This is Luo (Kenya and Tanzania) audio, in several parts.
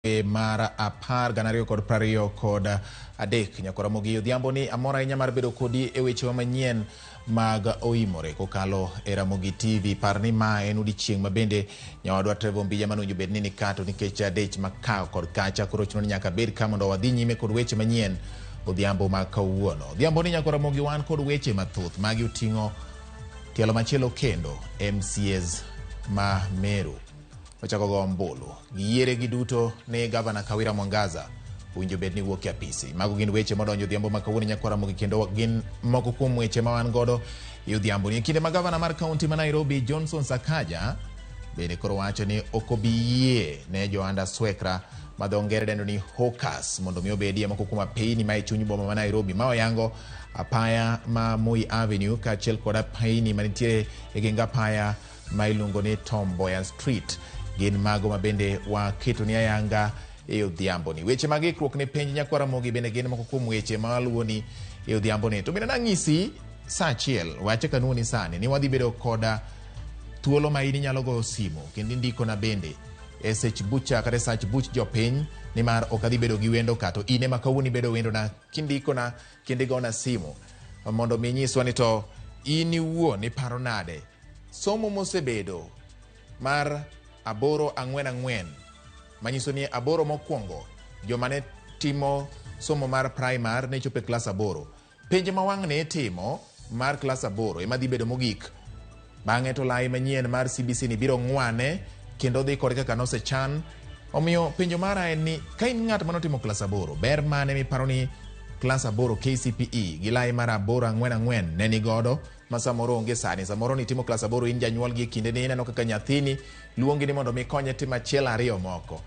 Mar apar gana ariyo kod prariyo kod adek. Nyakora Ramogi Odhiambo ni amor ahinya mar bedo kodi e wechewa manyien mag oimore kokalo e Ramogi TV. Par ni ma en odiechieng' ma bende nyawadwa Trevor Mbija mane owinjo bed ni nika to nikech adech makawo kod kacha koro chuno ni nyaka bed ka mondo wadhi nyime kod weche manyien odhiambo ma kawuono. Odhiambo ni nyakora Ramogi wan kod weche mathoth magi oting'o tielo machielo kendo MCAs ma Meru ochako go ombulu. Giyiere giduto ni gavana Kawira Mwangaza owinjo bed ni wuok e apisi. Mago gin weche modonjo odhiambo ma kawuono nyakwara Ramogi kendo gin moko kuom weche ma wan godo e odhiambo ni. E kinde ma gavana mar kaunti ma Nairobi Johnson Sakaja bende koro wacho ni ok obi yie ne Johanda Swekra ma dho ngere dendo ni hawkers mondo mi obedie moko kuom apeyni ma e chuny boma ma Nairobi ma oyango apaya ma Moi Avenue kaachiel kod apeyni manitiere e geng apaya ma iluongo ni Tom Mboya Street gin mago ma bende waketo ni ayanga e odhiambo ni. Weche mag ikruok ne penj nyakwar Ramogi bende gin moko kuom weche ma waluwoni e odhiambo ni. To bende nang'isi saa achiel, wache kanuoni sani, ni wadhi bedo koda thuolo ma in inyalo goyo simu kendo indikona bende e sech bucha kata e sach buch jopiny nimar ok adhi bedo gi wendo ka to in ema kawuono ibedo wendona kindikona kendo igona simu mondo mi inyiswa ni to in iwuon iparo nade somo mosebedo mar aboro ang'wen ang'wen manyiso ni aboro mokwongo joma ne timo somo mar primar ne chopo e klas aboro. Penj ma wang'ni itimo mar klas aboro ema dhi bedo mogik. Bang'e to lai manyien mar CBC ni biro ng'wane kendo dhi kode kaka nosechan. Omiyo penjo mara en ni ka in ng'at manotimo klas aboro, ber mane miparo ni klas aboro KCPE gi lai mar aboro ang'wen ang'wen ne ni godo ma samoro onge sani. Samoro nitimo klas aboro in janyuol gi e kinde ni ineno kaka nyathini luongi ni mondo mi konye timo achiel ariyo moko.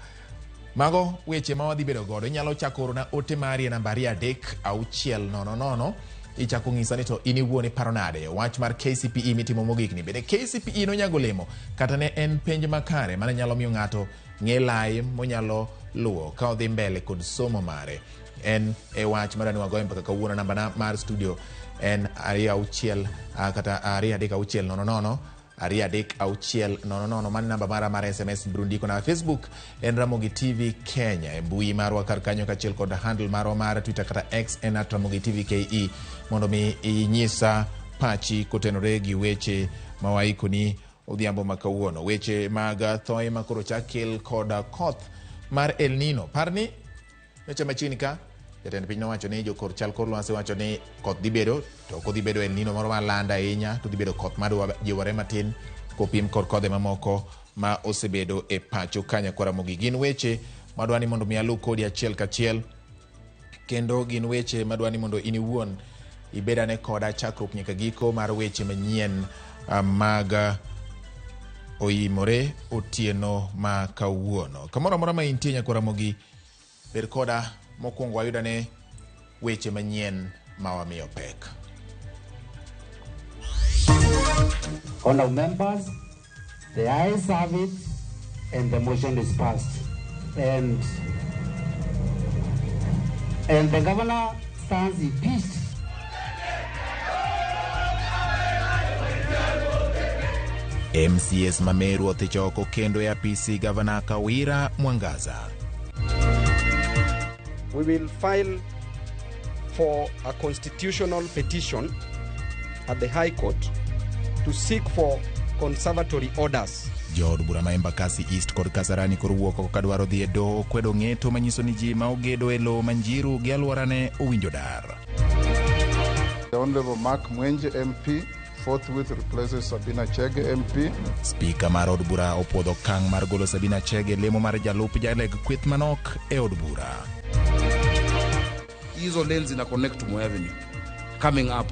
Mago weche ma wadhi bedo godo. Inyalo chako orona ote mari e namba ariyo adek auchiel nono nono. Ichako ng'isa ni to in iwuon iparo nade wach mar KCPE mitimo mogik ni. Bende KCPE nonyago olemo kata ne en penj makare mane nyalo miyo ng'ato ng'e lai monyalo luwo ka odhi mbele kod somo mare. En e wach madwa ni wagoye mbaka kawuono. Namba na mar studio en ariyo auchiel kata ariyo adek auchiel nono nono ariyo adek auchiel nono nono. Mano namba mara mar SMS biro ndiko na Facebook en Ramogi TV Kenya e mbui marwa kar kanyo kaachiel kod handle marwa mar Twitter kata X en at Ramogi TV KE mondo mi inyisa pachi kotenore gi weche ma waikoni odhiambo ma kawuono. Weche mag thoye ma koro chak kel kod koth mar El Nino. Par ni nyocha machiegni ka jatend piny nowacho ni jokor chal kor lwasi wacho ni koth dhi bedo to ok odhi bedo El Nino moro malanda ahinya to dhi bedo koth madwa jiwore matin kopim kod kodhe mamoko ma osebedo e pacho ka nyakwar Ramogi. Gin weche madwa ni mondo mi aluw kodi achiel kachiel kendo gin weche madwa ni mondo in iwuon ibed ane koda chakruok nyaka giko mar weche manyien mag oimore otieno ma kawuono. Kamoro amora ma intie nyakwar Ramogi, bed koda mokwongo wayudane weche manyien ma wamiyo pek. Honorable members, the ayes have it and the motion is passed. And the governor stands impeached. MCAs ma Meru othich oko kendo e apisi gavana Kawira Mwangaza. We will file for a constitutional petition at the High Court to seek for conservatory orders. Jood bura ma Embakasi East kod Kasarani koro wuok oko kadwaro dhi e doho kwedo ng'eto manyiso ni ji ma ogedo e lowo ma Njiru gi alworane owinjo dar. The Honorable Mark Mwenje MP forthwith replaces Sabina Chege MP. Spika mar od bura opuodho okang' mar golo Sabina Chege lemo mar jalup jaleg kweth manok e od bura. Hizo lanes zina connect to Moi Avenue. Coming up,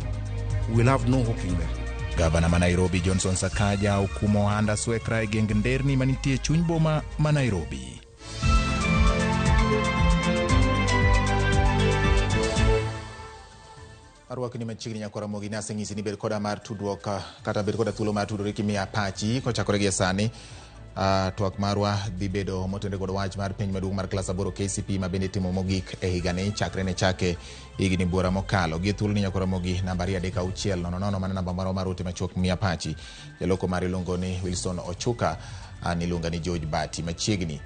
we'll have no hawking there. Gavana ma Nairobi Johnson Sakaja okumo ohanda swekra e geng nderni manitie e chuny boma ma Nairobi. Arwakni machiegni nyakwar Ramogi, naseng'isi ni bed koda mar tudruok kata bed koda thuolo mar tudori kimiya pachi kochakore gi sani. Twak marwa dhi bedo motenore kod wach mar penj maduong' mar klas aboro KCPE ma bende itimo mogik e higani chakre ne chake higni buora mokalo. Gi thuolo ni nyakwar Ramogi namba ariyo adek auchiel nono nono mana namba marwa mar ote machuok miya pachi. Jaloko mari iluongo ni Wilson Ochuka, an iluonga ni George Bati. Machiegni.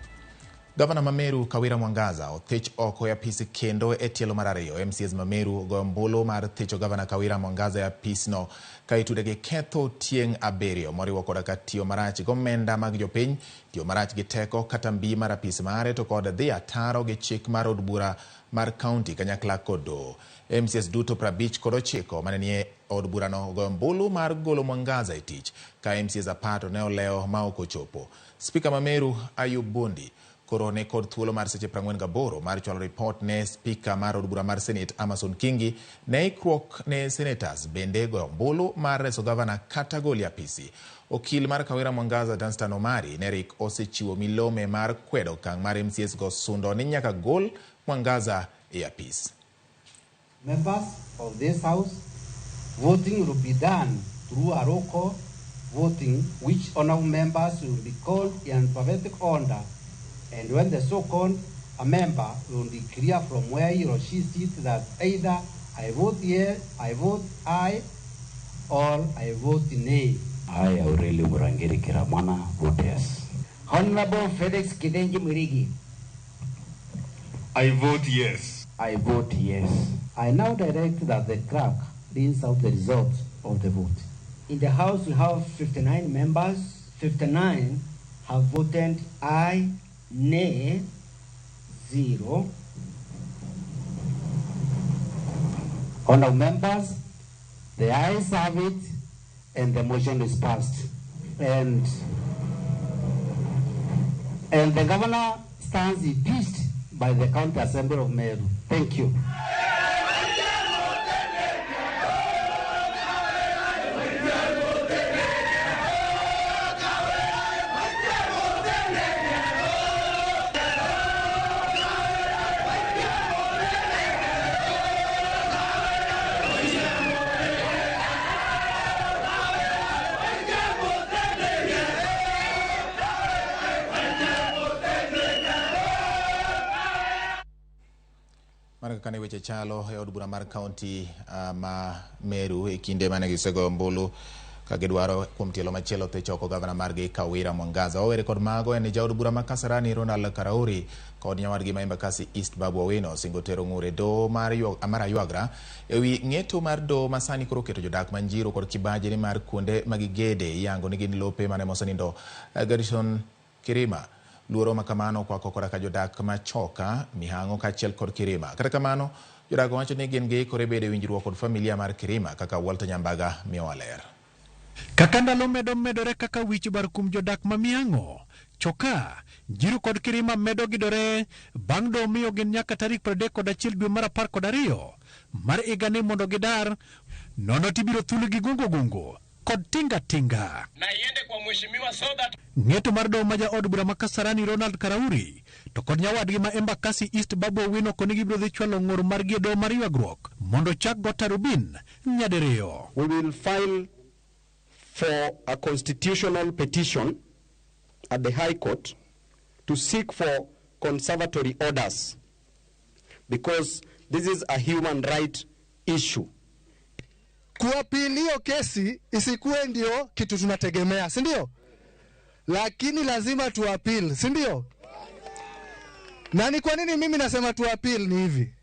Gavana ma Meru Kawira Mwangaza othich oko e apis kendo e tielo mar ariyo. MCAs ma Meru ogoyo ombulu mar thicho Gavana Kawira Mwangaza e apisno ka itude gi ketho tieng' abiriyo moriwo koda ka tiyo marach gi omenda mag jopiny, tiyo marach gi teko kata mbi mar apis mare to kod dhi ataro gi chik mar od bura mar kaunti kanyakla kod doho. MCAs duto 59 mane nie od burano ogoyo ombulu mar golo Mwangaza e tich ka MCAs 10 to ne olewo ma ok ochopo. Spika ma Meru Ayub Bundi koro ne kod thuolo mar seche 48 mar chwalo ripot ne spika mar od bura mar Senate Amason Kingi ne ikruok ne senators bende goyo ombulu mar reso gavana kata gole apisi. Okil mar Kawira Mwangaza Danstan Omari ne rik osechiwo milome mar kwedo okang' mar MCAs go sundo ni nyaka gol Mwangaza e apis. Members of this house, voting will be done through a roll call voting, which honorable members will be called in alphabetic order, and when the so-called a member will declare from where he or she sits that either I vote yes, I vote aye, or I vote nay. I, Aurelio Murangiri Kiramwana, vote yes. Honorable Felix Kithinji Mwirigi. I vote yes. I vote yes. I now direct that the clerk reads out the results of the vote. In the House, we have 59 members. 59 have voted aye, nay, 0. Honorable members, the ayes have it, and the motion is passed. And the governor stands impeached by the County Assembly of Meru. Thank you. Mana kaka ne weche chalo e od bura mar kaunti ma Meru e kinde mane gisegoyo ombulu ka gidwaro kuom tielo machielo thicho oko gavana margi Kawira Mwangaza. Wawere kod mago en jaod bura ma Kasarani Ronald Karauri kod nyawadgi ma Embakasi East Babu Owino singo tero ng'ur e doho mar Aywagra ewi ng'eto mar doho ma sani koro oketo jodak ma Njiru kod kibaji ni mar kuonde ma gigede iyango ni gin lope mane mosenindo Gerson Kirima. Luoro makamano okwako koda ka jodak machoka, Mihango kaachiel kod Kirima. Kata kamano, jodak wacho ni gin giikore bedo e winjruok kod familia mar Kirima kaka Walter Nyambaga miyowa ler. Kaka ndalo medo medore kaka wich bar kuom jodak ma Mihango, Choka, Njiru kod Kirima medo gidore bang' doho miyo gin nyaka tarik 31 dwe mar 12 mar higani mondo gidar, nono tibiro thulgi gungo gungo kod tinga tinga. Na iende kwa mheshimiwa so that ng'eto mar doho ma jaod bura ma Kasarani Ronald Karauri to kod nyawadgi ma Embakasi East Babu Owino koni gibiro dhi chwalo ng'ur margi e doho mar ywagruok mondo chak go tarubin nyadiriyo. We will file for a constitutional petition at the High Court to seek for conservatory orders, because this is a human right issue. Kuapili hiyo kesi isikuwe ndio kitu tunategemea, si ndio? Lakini lazima tuapil, si ndio? Na ni kwa nini mimi nasema tuapil ni hivi?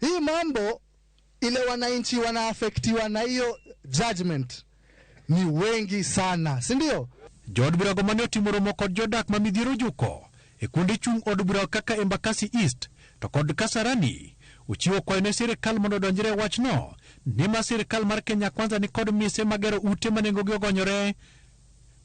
Hii mambo ile wananchi wanaafektiwa na hiyo judgment ni wengi sana, si ndio? Jood bura go mane otimo romo kod jodak ma midhiero juko e kuonde chung' od bura kaka Embakasi East to kod Kasarani ochiwo kwayo ne sirikal mondo odonjre e wachno ni ma sirikal mar Kenya Kwanza ni kod mise magero ute ma nengogi ogonyore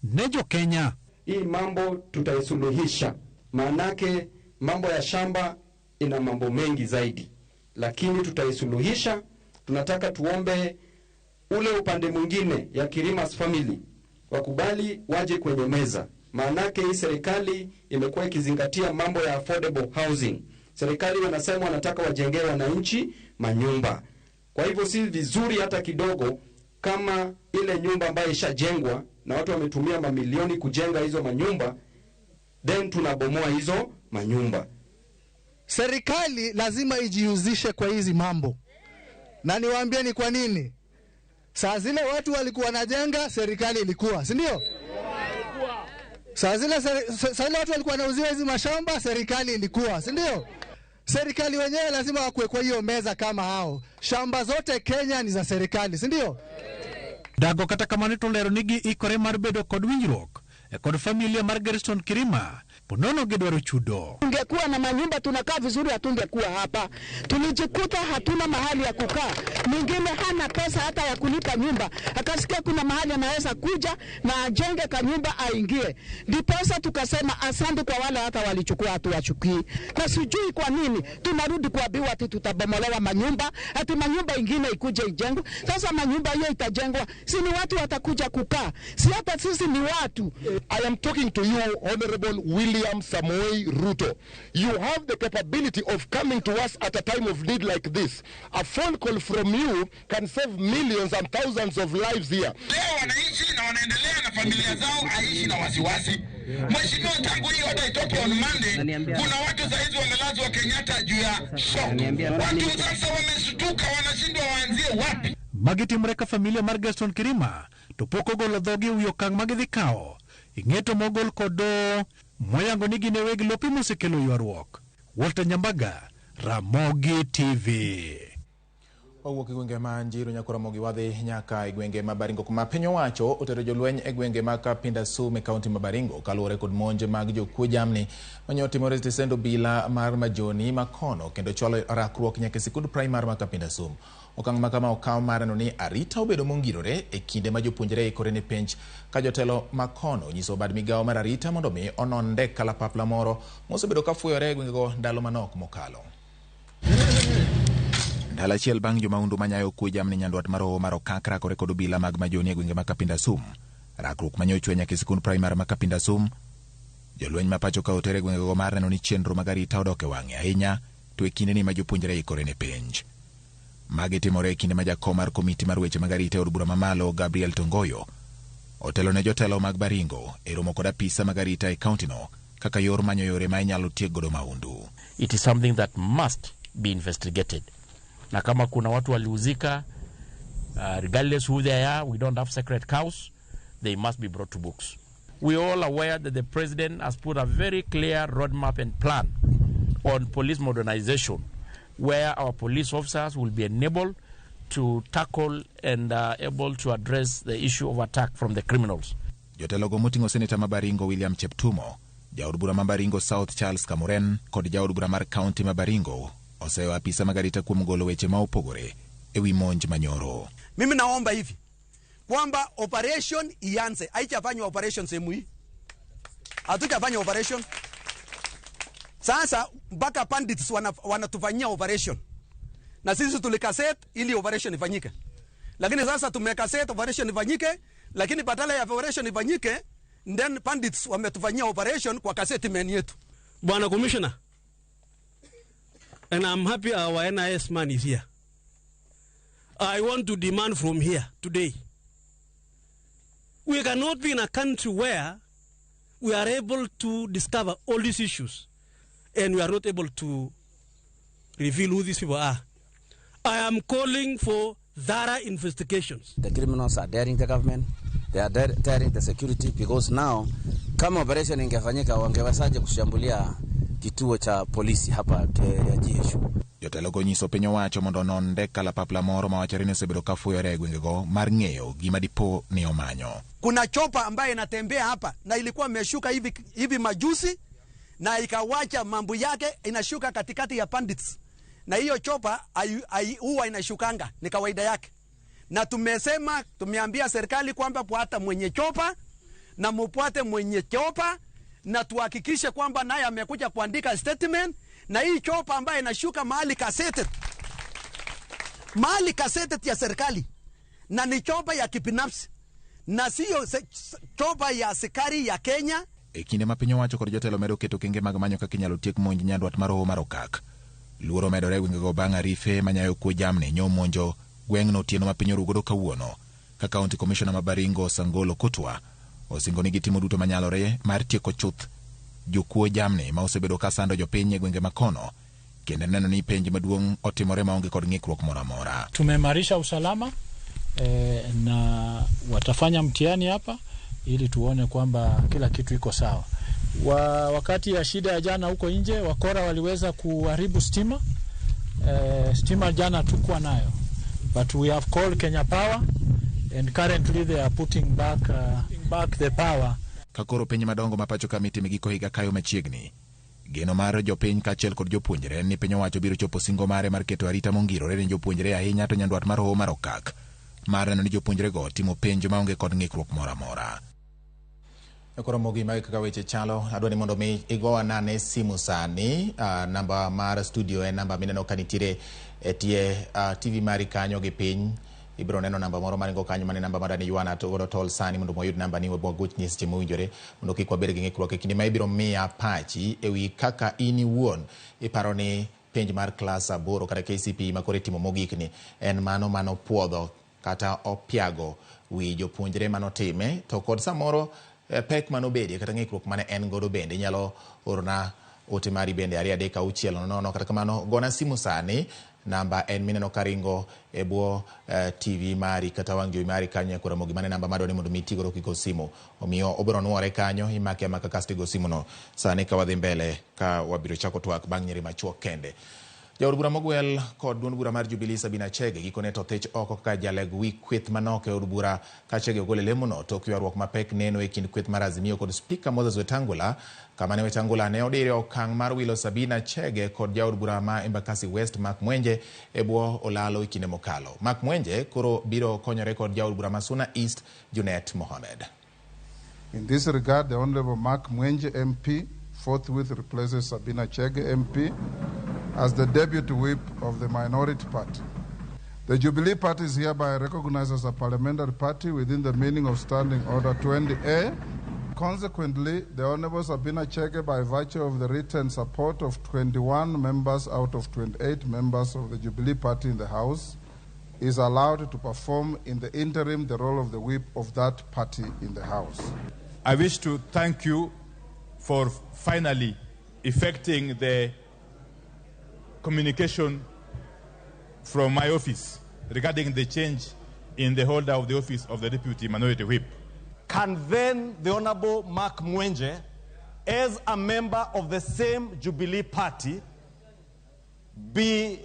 ne jo Kenya. Hii mambo tutaisuluhisha, maanake mambo ya shamba ina mambo mengi zaidi, lakini tutaisuluhisha. Tunataka tuombe ule upande mwingine ya Kirima's family wakubali waje kwenye meza, maanake hii serikali imekuwa ikizingatia mambo ya affordable housing. Serikali wanasema wanataka wajengee wananchi manyumba. Kwa hivyo si vizuri hata kidogo kama ile nyumba ambayo ishajengwa na watu wametumia mamilioni kujenga hizo manyumba, then tunabomoa hizo manyumba. Serikali lazima ijihusishe kwa hizi mambo. Na niwaambie ni kwa nini. Saa zile watu walikuwa wanajenga, serikali ilikuwa, si ndio? Saa zile watu walikuwa wanauziwa hizi mashamba, serikali ilikuwa, si ndio? Serikali wenyewe lazima wakuwe kwa hiyo meza kama hao. Shamba zote Kenya ni za serikali, si ndio? Dago kata kamano to lero ni giikore mar bedo kod winjruok e kod familia mar Gerson Kirima ponono gidwaro chudo. Tungekuwa na manyumba tunakaa vizuri, hatungekuwa hapa. Tulijikuta hatuna mahali ya kukaa. Mwingine hana pesa hata ya kulipa nyumba, akasikia kuna mahali anaweza kuja na ajenge kanyumba aingie. Ndiposa tukasema asante kwa wale hata walichukua, hatuwachukii. Na sijui kwa nini tunarudi kuambiwa ati tutabomolewa manyumba, ati manyumba ingine ikuje ijengwe. Sasa manyumba hiyo itajengwa, si ni watu watakuja kukaa? Si hata sisi ni watu. I am talking to you, Honorable William Samoei Ruto. You have the capability of coming to us at a time of need like this. A phone call from you can save millions and thousands of lives here. Leo wanaishi na wanaendelea na familia zao, aishi na wasiwasi. Mheshimiwa, tangu hii order itoke on Monday, kuna watu saizi wamelazwa Kenyatta juu ya shock. Watu sasa wameshtuka, wanashindwa waanzie wapi. Magi timore ka familia mar Gerson Kirima to pok ogolo dhogi e wi okang' ma gidhi kawo. Ing'eto mogol kod doho moyango ni gin e weg lope mosekelo ywaruok. Walter Nyambaga, Ramogi TV. Wawuok e gwenge ma Njiru nyaka Ramogi wadhi nyaka e gwenge ma Baringo kuma piny owacho otero jolweny e gwenge ma Kapindasum e kaunti ma Baringo kaluwore kod monj mag jokuo jamni mane otimore e stesend obila mar Majoni makono kendo chwalo rakruok nyaka e sikund primar ma Kapindasum. Okang' ma kama okaw mar neno ni arita obedo mongirore e kinde ma jopuonjre ikore ne penj ka jotelo makono nyiso bad migawo mar arita mondo mi onon ndek kalapapla moro mosebedo ka fuyore e gwengego ndalo manok mokalo. Ndalo achiel bang' jomaundu manyayo kuo jamni nyandwat mar Hoho mar Okak rakore kod obila mag Majoni e gwenge ma Kapindasum. Rakruok mane ochwe nyaka e sikund primar ma Kapindasum, jolweny ma pacho ka oter e gwengego mar neno ni chenro mag arita odok e wang'e ahinya to e kindeni ma jopuonjre ikore ne penj. Magi timore e kinde ma jakom mar komiti mar weche mag arita e od bura mamalo Gabriel Tongoyo otelo ne jotelo mag Baringo e romo kod apisa mag arita e kauntino kaka yor manyo yore ma inyalo tiek godo maundu. It is something that must be investigated. Na kama kuna watu walihusika, regardless who they are, we don't have sacred cows, they must be brought to books. We are all aware that the president has put a very clear roadmap and plan on police modernization, where our police officers will be enabled to tackle and able to address the issue of attack from the criminals. Jotelogo moting'o seneta ma Baringo William Cheptumo, jaod bura ma Baringo South Charles Kamuren kod jaod bura mar kaunti ma Baringo oseyo apisa mag arita kuom golo weche ma opogore e wi monj manyoro. Mimi naomba hivi kwamba operation ianze. Haijafanywa operation sehemu hii, hatujafanya operation. Sasa mpaka bandits wanatufanyia operation, na sisi tulikaset ili operation ifanyike, lakini sasa tumekaset operation ifanyike, lakini badala ya operation ifanyike, then bandits wametufanyia operation kwa kaseti men yetu. Bwana Commissioner, and I'm happy our NIS man is here. I want to demand from here today. We cannot be in a country where we are able to discover all these issues and we are not able to reveal who these people are. I am calling for thorough investigations. The criminals are daring the government, they are daring the security, because now kama operation ingefanyika wangewezaje kushambulia kituo cha polisi hapa ya GSU? Jotelo nyiso piny owacho mondo onon ndek kalapapla moro mawachore ni osebedo ka fuyore e gwengego mar ng'eyo gima dipo ni omanyo. Kuna chopa ambaye inatembea hapa na ilikuwa imeshuka hivi majuzi na ikawacha mambo yake inashuka katikati ya bandits, na hiyo chopa huwa inashukanga, ni kawaida yake. Na tumesema, tumeambia serikali kwamba fuata mwenye chopa na mupate mwenye chopa, na tuhakikishe kwamba naye amekuja kuandika statement. Na hii chopa ambayo inashuka mahali kasete ya serikali, na ni chopa ya kibinafsi na sio chopa ya askari ya Kenya. E kinde ma piny owacho kod jotelo medo keto kenge mag manyo kaka inyalo tiek monj nyandwat mar Hoho mar Okak, luoro medore e gwengego bang' arife manyayo kuo jamni nyomonjo gweng'no otieno ma piny orugodo kawuono, ka County Commissioner ma Baringo Sangolo Kotwa osingo ni gitimo duto manyalore mar tieko chuth jokuo jamni ma osebedo ka sando jopiny e gwenge makono, kendo neno ni penj maduong' otimore maonge kod ng'ikruok moro amora. Tumeimarisha usalama na watafanya mtihani hapa ili tuone kwamba kila kitu iko sawa. Wakati ya shida ya jana huko nje, wakora waliweza kuharibu stima. Stima jana tukuwa nayo, but we have called Kenya Power and currently they are putting back the power. Kakoro piny madongo ma pacho ka mitime giko higa kayo machiegni. Geno mar jopiny kaachiel kod jopuonjre en ni piny owacho biro chopo singo mare mar keto arita mongirore ne jopuonjre ahinya to nyandwat mar hoho mar Okak mar neno ni jopuonjrego timo penj maonge kod ng'ikruok moro amora. Koro mogi magi kaka weche chalo, adwa ni mondo mi igowa nane simu sani. Namba mar studio en namba mineno ka nitiere e tie TV mari kanyo gi piny. Ibiro neno namba moro maringo kanyo, mane namba madani ywana to godo tol sani mondo wayud namba ni wagochni seche mowinjore mondo kik wabed gi ng'ikruok e kinde ma ibiro miya pachi ewi kaka in iwuon iparo ni penj mar klas 8 kata KCPE ma koro itimo mogik ni en mano manopuodho kata opiago wi jopuonjre manotime to kod samoro pek manobedie kata ng'ikruok mane en godo bende inyalo orona ote mari bende 2 3 6 0 kata kamano gona simu sani. Namba en mineno karingo e bwo TV mari kata wang' jowi mari kanyo e Ramogi, mane namba madwani mondo mi itigodo kigo simu. Omiyo obiro nuore kanyo, imake amaka kasto igo simu no sani ka wadhi mbele ka wabiro chako twak bang' nyiri machuok kende. Jaod bura mogwel kod duond bura mar Jubilee Sabina Chege gikone to thich oko kaka jaleg wi kweth manok e od bura ka Chege ogolo lemono tok ywaruok mapek neno e kind kweth mar Azimio kod Spika Moses Wetangula, kama ne Wetangula ne odire okang' mar wilo Sabina Chege kod jaod bura ma Embakasi West Mark Mwenje e bwo olalo e kinde mokalo. Mark Mwenje koro biro konyore kod jaod bura ma Suna East Junet Mohamed. In this regard, the Honorable Mark Mwenje MP forthwith replaces Sabina Chege MP as the deputy whip of the minority party. The Jubilee Party is hereby recognized as a parliamentary party within the meaning of Standing Order 20A. Consequently, the Honorable Sabina Chege, by virtue of the written support of 21 members out of 28 members of the Jubilee Party in the House, is allowed to perform in the interim the role of the whip of that party in the House. I wish to thank you for finally effecting the communication from my office regarding the change in the holder of the office of the Deputy Minority Whip. Can then the Honorable Mark Mwenje, as a member of the same Jubilee Party, be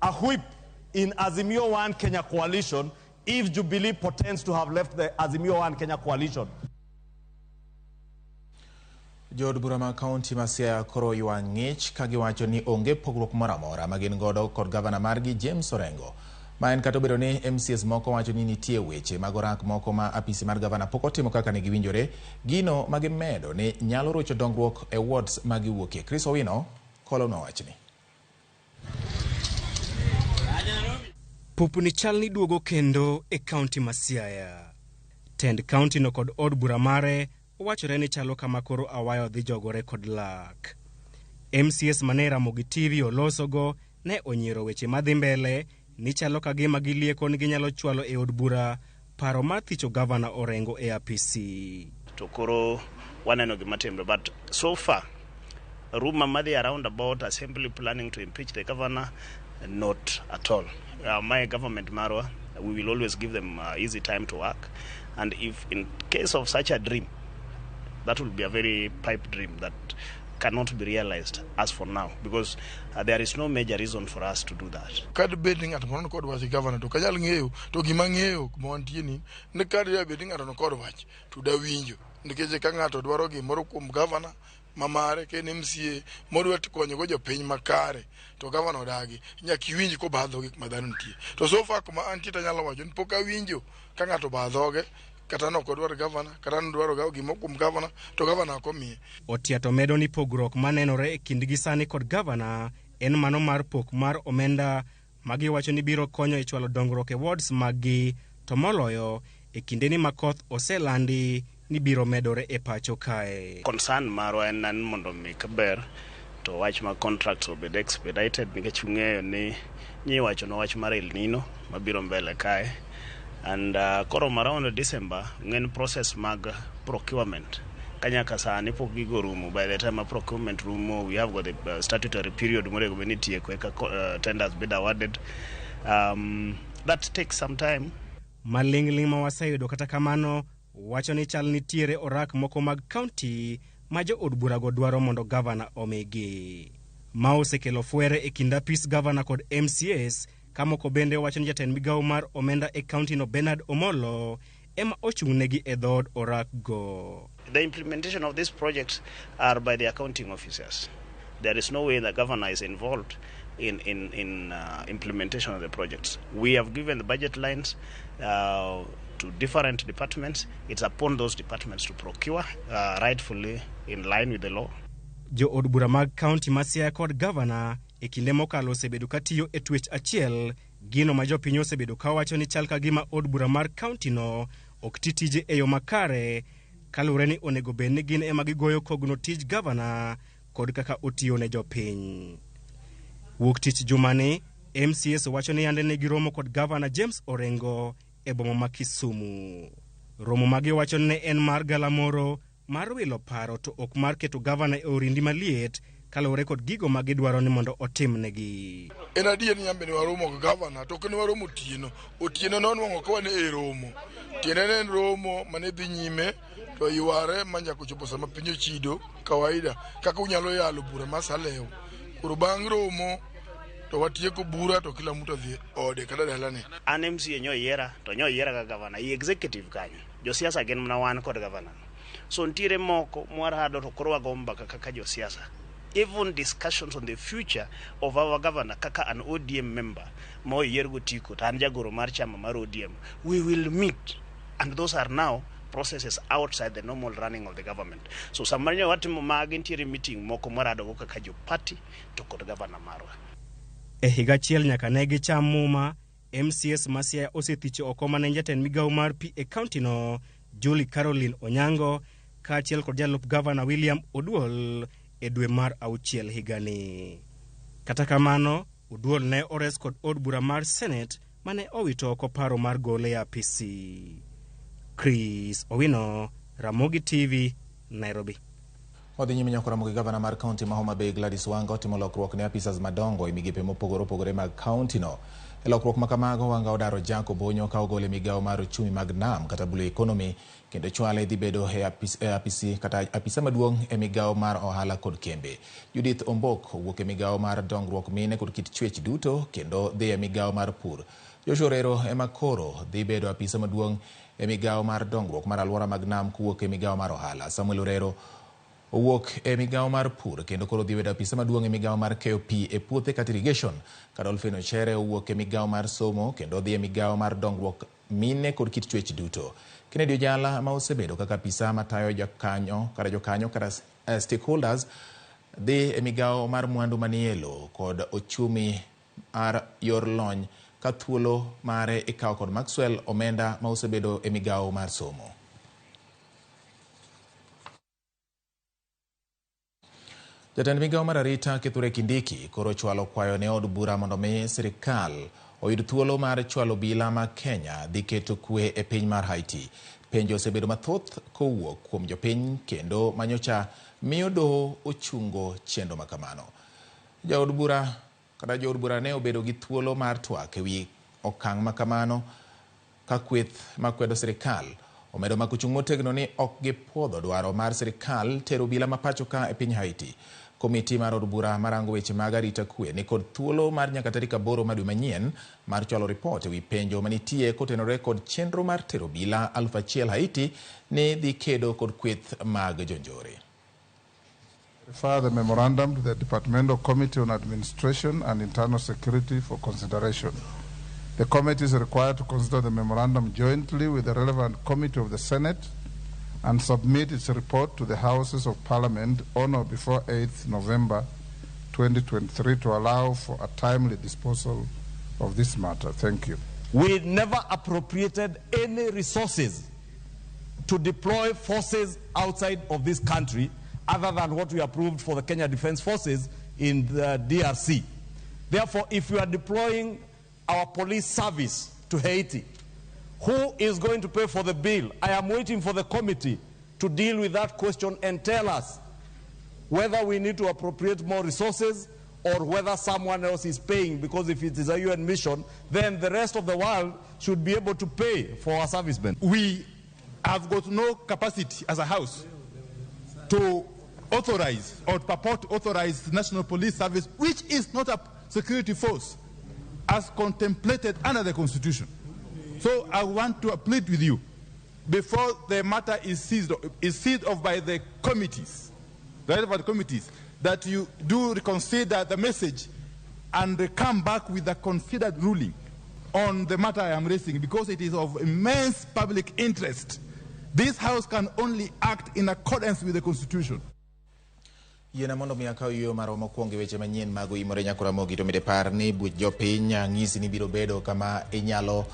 a whip in Azimio One Kenya coalition if Jubilee pretends to have left the Azimio One Kenya coalition? Jood bura ma kaunti ma Siaya koro ywa ng'ich ka giwacho ni onge pogruok moro amora ma gin godo kod gavana margi James Orengo. Ma en kata obedo ni MCAs moko wacho ni nitie weche mag orak moko ma apisi mar gavana pok otimo kaka ne giwinjore, gino ma gimedo ni nyalo rocho dongruok e wards ma giwuokie. Chris Owino kolonwa wachni. Pupni chal ni duogo kendo e kaunti ma Siaya. Tend kaunti no kod od bura mare wachore ni chalo kama koro awayo dhi jogore kod lak. MCS mane Ramogi TV olosogo ne onyiero weche madhi mbele ni chalo ka gima gilieko ni ginyalo chwalo e od bura paro mar thicho gavana Orengo e apisi. To koro waneno gima timre, but so far rumor madhi around about assembly planning to impeach the governor, not at all. My government marwa, we will always give them easy time to work, and if in case of such a dream, that will be a very pipe dream that cannot be realized as for now, because there is no major reason for us to do that. Kad bed ni ng'ato moro kod wach governor to kanyal ng'eyo to gima ng'eyo kuma wantie ni kad bed ni ng'ato kod wach to da winjo, nikech ka ng'ato dwaro gimoro kuom governor mamare ka en MCA modwa konyogo jopiny makare to governor odagi, nyaka iwinj kobadho gik ma dhano nitie. To so far kuma antie tanyalo wacho ni pok awinjo ka ng'ato obadhoge kata nok odwar governor kata nodwaro gimoro kuom governor to governor ok omiye. Otia to medo ni pogruok manenore e kindgi sani kod governor en mano mar pok mar omenda magiwacho ni biro konyo e chwalo dongruok e wards maggi, to moloyo e kindeni ma koth oselandi ni biro medore e pacho kae. Concern marwa en ni mondo mi kaber to wach ma contracts obed expedited, nikech ung'eyo ni nyiwacho no wach mar El Nino mabiro mbele kae. And koro around December ng'en process mag procurement kanyaka sani pok gigo rumo. By the time a procurement rumo, we have got the statutory period monego bed ni itieko eka tenders bed awarded. That takes some time. Maling'ling' ma waseyudo kata kamano wacho ni chal nitiere orak moko mag kaunti ma jood burago dwaro mondo gavana omigi. Ma osekelo fwere e kind apis gavana kod MCAs ka moko bende wacho ni jatend migawo mar omenda e kaunti no Bernard Omolo ema ochung'negi e dhood orak go. The implementation of these projects are by the accounting officers. There is no way the governor is involved in implementation of the projects. We have given the budget lines to different departments. It's upon those departments to procure rightfully in line with the law. Jo od bura mag kaunti ma Siaya kod gavana e kinde mokalo osebedo katiyo e twech achiel, gino ma jopiny osebedo kawacho ni chal ka gima od bura mar kaunti no ok ti tije e yo makare kaluwore ni onego bed ni gin ema gigoyo kogno tij gavana kod kaka otiyo ne jopiny. Wuok tich jumani, MCAs wacho ni yande ne giromo kod gavana James Orengo e boma ma Kisumu. Romo ma giwacho ni ne en mar galamoro mar wilo paro to ok mar keto gavana e orindi maliet kaluwore kod gigo ma gidwaro ni mondo otimnegi. En adier ni yambe ne waromo gi gavana to ok ne waromo otieno. Otieno nonwang'o ka wan e romo. Tiende ne en romo mane dhi nyime to yware ma nyaka ochopo sama piny ochido kawaida kaka unyalo yalo bura ma salew. Koro bang' romo to watieko bura to kila mtu odhi ode kata dalane. An MCA nyo yiera to nyo yiera ka gavana i executive kanyo. Josiasa gin mana wan kod gavana. So nitiere moko mwarado to koro wago mbaka kaka josiasa. Even discussions on the future of our governor kaka an ODM member ma oyier gotiko to an jagoro mar chama mar ODM, we will meet, and those are now processes outside the normal running of the government. So sama nyo watimo magi nitiere meeting moko mwaradogo kaka jo party to kod governor marwa. E higa achiel nyaka ne gicham muma, MCAs ma Siaya osethicho oko mane jatend migawo mar pi e kaunti no Julie Caroline Onyango kaachiel kod jalup gavana William Oduol e dwe mar auchiel higani. Kata kamano, Oduol ne ores kod od bura mar Senate mane owito oko paro mar gole e apisi. Chris Owino, Ramogi TV, Nairobi. Wadhi nyime nyako Ramogi. Gavana mar kaunti ma Homa Bay Gladys Wanga otimo lokruok ne apisas madongo e migepe mopogore opogore mag kaunti no. E lokruok ma kamago, Wanga odaro Jack Obonyo ka ogole e migawo mar ochumi mag nam kata blue economy kendo chwale dhi bedo e apisi kata apisa maduong' e migawo mar ohala kod kembe. Judith Ombok owuok e migawo mar dongruok mine kod kit chwech duto kendo dhi e migawo mar pur. Joshua Orero ema koro dhi bedo apisa maduong' e migawo mar dongruok mar alwora mag nam kowuok e migawo mar ohala. Samuel Orero owuok e migawo mar pur kendo koro dhi bedo apisa maduong' e migawo mar keyo pi e puothe kata irrigation. Ka Dolphin Ochere owuok e migawo mar somo kendo dhi e migawo mar dongruok mine kod kit chwech duto. Kennedy Ojala ma osebedo kaka apisa matayo jokanyo kata jokanyo kata stakeholders dhi e migawo mar mwandu manie lowo kod ochumi mar yor lony ka thuolo mare ikawo kod Maxwell Omenda ma osebedo e migawo mar somo. Jatend migawo mar arita Kithure Kindiki koro chwalo kwayo ne od bura mondo mi sirikal oyud thuolo mar chwalo obila ma Kenya dhi keto kwe e piny mar Haiti. Penjo osebedo mathoth kowuok kuom jopiny kendo manyocha miyo doho ochungo chenro makamano. Jaod bura kata jood bura ne obedo gi thuolo mar twak ewi okang' makamano ka kweth makwedo sirikal omedo mako chung' motegno ni ok gipuodho dwaro mar sirikal tero obila ma pacho ka e piny Haiti. Komiti mar od bura marango weche mag arita kwe ni kod thuolo mar nyaka tarik 8 mar dwe manyien mar chwalo ripot ewi penjo manitie kotenore kod chenro mar tero obila 1000 Haiti ni dhi kedo kod kweth mag jonjore. Refer the memorandum to the Departmental Committee on Administration and Internal Security for consideration. The committee is required to consider the memorandum jointly with the relevant committee of the Senate and submit its report to the Houses of Parliament on or before 8th November 2023 to allow for a timely disposal of this matter. Thank you. We never appropriated any resources to deploy forces outside of this country other than what we approved for the Kenya Defence Forces in the DRC. Therefore, if we are deploying our police service to Haiti, who is going to pay for the bill? I am waiting for the committee to deal with that question and tell us whether we need to appropriate more resources or whether someone else is paying, because if it is a UN mission, then the rest of the world should be able to pay for our servicemen. We I've got no capacity as a house to authorize or purport to authorize the National Police Service, which is not a security force, as contemplated under the Constitution. So I want to plead with you, before the matter is seized off by the committees, the relevant committees, that you do reconsider the message and come back with a considered ruling on the matter I am raising, because it is of immense public interest. This House can only act in accordance with the Constitution. Yiena mondo mi akaw yueyo marwa mokwongo e weche manyien mag Oimore Nyakora Mogi to mede par ni buch jopiny ang'isi ni biro bedo kama inyalo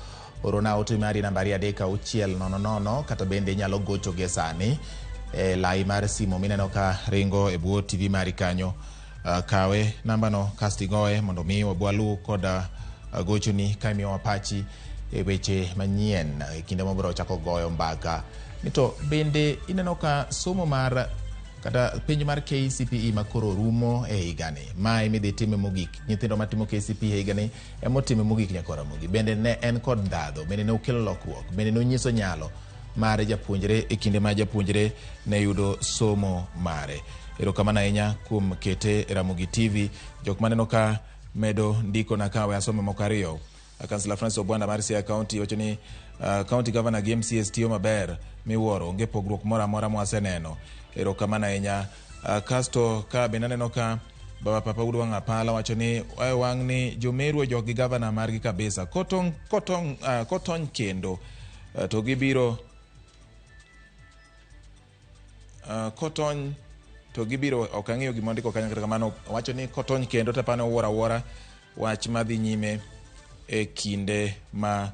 orona ote mari namba 3 6 0 0 kata bende inyalo gocho gie sani e lai mar simo mineno ka ringo e bwo TV mari kanyo. Kawe nambano kasto igoye mondo mi walu kod gochoni ka imiyowa pachi e weche manyien e kinde mabiro chako goyo mbaka ni to bende ineno ka somo mar kata penj mar KCPE makoro rumo e higani ma emidhi time mogik nyithindo matimo KCPE e higani emotime mogik nyaka Ramogi bende ne en kod ndhadho bende ne okelo lokruok bende ne onyiso nyalo mar japuonjre e kinde ma japuonjre ne yudo somo mare. Erokamano ahinya kuom kete e Ramogi TV. Jok maneno ka medo ndiko na kawe asome moko ariyo. Councillor Francis Obwanda mar Siaya County wacho ni County Governor gi MCAs tiyo maber miwuoro, onge pogruok moro amora mwaseneno. Erokamano ahinya. Kasto ka bende aneno ka Baba Papa Wuod Wang' Apala wacho ni wang' ni Jomeru ojok gi gavana margi kabisa. Kotong, kotong, kotony kendo to gibiro kotony to gibiro ok ang'eyo gima ondiko kanyo kata kamano wacho ni kotony kendo tapane owuoro awuora wach madhi nyime e kinde ma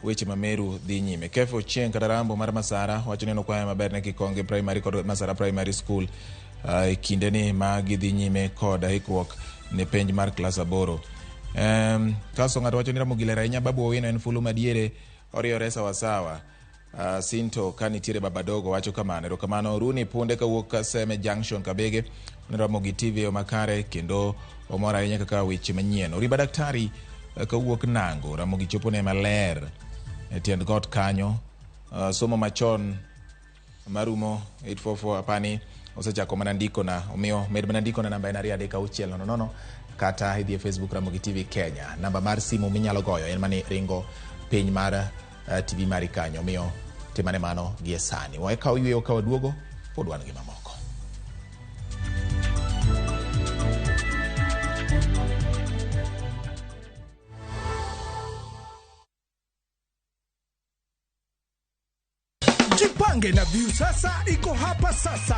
weche ma Meru dhi nyime. Kefa Ochieng kata Rambo mar Masara wacho ni nokwayo maber ne Kikonge Primary kod Masara Primary School e kinde ni ma gidhi nyime kod ikruok ne penj mar klas 8. Kasto ng'ato wacho ni Ramogi ler ahinya Babu Owino en fulu madiere oriore sawasawa. Sinto ka nitiere baba dogo wacho kamano. Erokamano Runi Punde kawuok Kaseme Junction Kabege. Ramogi TV yo makare kendo omor ahinya kaka weche manyien. Oriba Daktari kawuok Nango Ramogi chopo ne maler e tiend got kanyo. Somo machon marumo 844 apani osechako mana ndikona omiyo med mana ndikona namba en 2 3 6 0 0 kata idhi e Facebook Ramogi TV Kenya. Namba mar simu minyalo goyo en mani ringo piny mar TV mari kanyo omiyo timane mano gie sani. Wakaw yweyo ka waduogo pod wan gi mamoko. Jipange na Viusasa iko hapa sasa.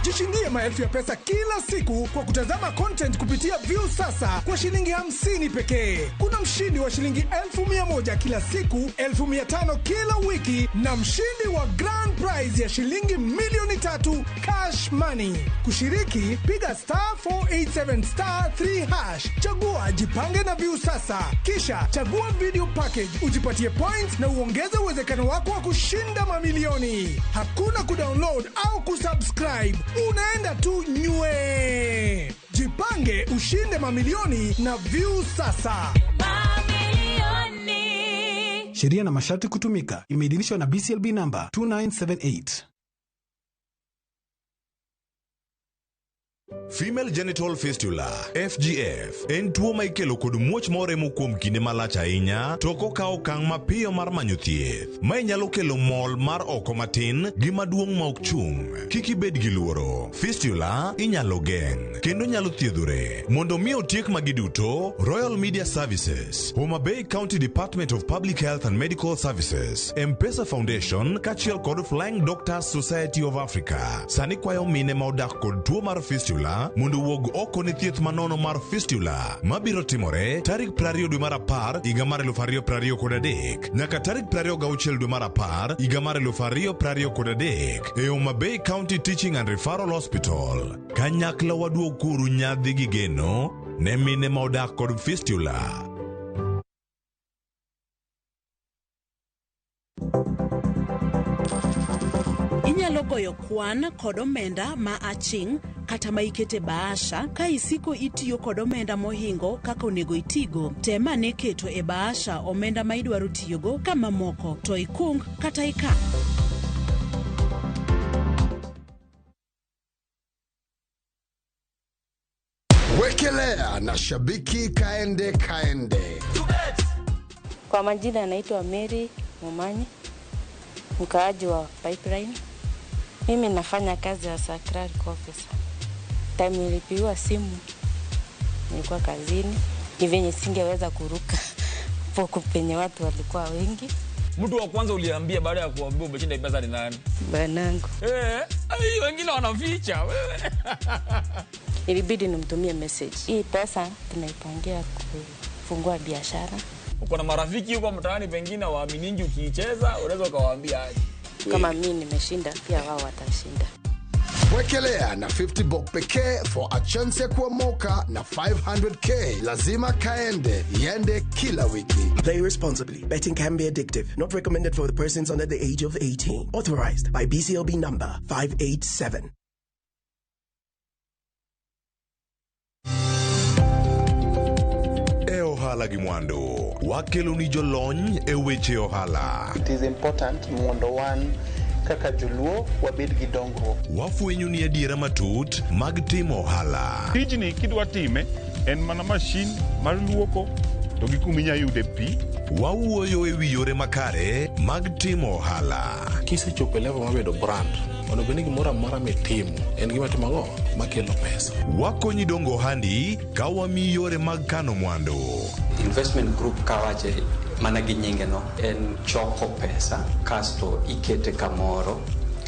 Jishindie maelfu ya pesa kila siku kwa kutazama content kupitia Viusasa kwa shilingi 50 pekee. Kuna mshindi wa shilingi 100,000 kila siku, 500,000 kila wiki na mshindi wa grand prize ya shilingi 3 milioni cash money. Kushiriki, piga star 487 star 3 hash, chagua Jipange na Viusasa, kisha chagua video package, ujipatie points na uongeze uwezekano wako wa kushinda mamilioni. Hakuna kudownload au kusubscribe, unaenda tu nywe. Jipange ushinde mamilioni na Viusasa. Sheria na masharti kutumika. Imeidhinishwa na BCLB namba 2978. Female genital fistula FGF en tuo ma ikelo kod muoch moremo kuom kinde malach ahinya to ok okaw okang' mapiyo mar manyo thieth. Mae nyalo kelo mol mar oko matin gi maduong' ma ok chung'. Kik ibed gi luoro. Fistula inyalo geng' kendo nyalo thiedhore. Mondo mi otiek magi duto, Royal Media Services, Homa Bay County Department of Public Health and Medical Services, M-Pesa Foundation kaachiel kod Flying Doctors Society of Africa sani kwayo mine ma odak kod tuo mar fistula mondo owuog oko ne thieth manono mar fistula mabiro timore tarik 20 dwe mar 10 higa mar 2023 nyaka tarik 26 dwe mar 10 higa mar 2023 e Homa Bay County Teaching and Referral Hospital. Kanyakla waduok uru nyadhi gi geno ne mine ma odak kod fistula. Inyalo goyo goyo kwan kod omenda ma aching' kata ma ikete bahasha ka isiko itiyo kod omenda mohingo kaka onego itigo. Tem ane keto e bahasha omenda ma idwaro tiyogo ka mamoko to ikung kata ikan. Wekelea na shabiki kaende kaende. Kwa majina anaitwa Mary Momanyi, mkaaji wa Pipeline. Mimi nafanya kazi ya clerk officer. Time nilipigiwa simu nilikuwa kazini, ni venye singeweza kuruka poko penye watu walikuwa wengi. Mtu wa kwanza uliambia baada ya kuambia umeshinda pesa ni nani? Banangu. Ai, wengine wanaficha wewe. Ilibidi nimtumie message. Hii pesa tunaipangia kufungua biashara. Uko na marafiki huko mtaani pengine waaminingi ukiicheza, unaweza ukawaambia aje? Kama mimi nimeshinda, pia wao watashinda. Wekelea na 50 bob pekee for a chance ya kuomoka na 500k. Lazima kaende, iende kila wiki. Play responsibly. Betting can be addictive. Not recommended for the persons under the age of 18. Authorized by BCLB number 587. E ohala gi mwandu, wakelo ni jolony e weche ohala. It is important mondo wan kaka joluo wabed gi dongruok. Wafwenyo ni adiera matut mag timo ohala. Tijni kidwa time en mana mashin mar luoko to gi kuma inya yude pi. Wawuoyo e wi yore makare mag timo ohala. Kisechopo e level mar bedo brand, onego bed ni gimoro amora mitimo en gima timo ang'o makelo pesa. Wakonyi dongo ohandi ka wamiyi yore mag kano mwandu. Investment group kawache mana gi nyinge no en choko pesa kasto ikete kamoro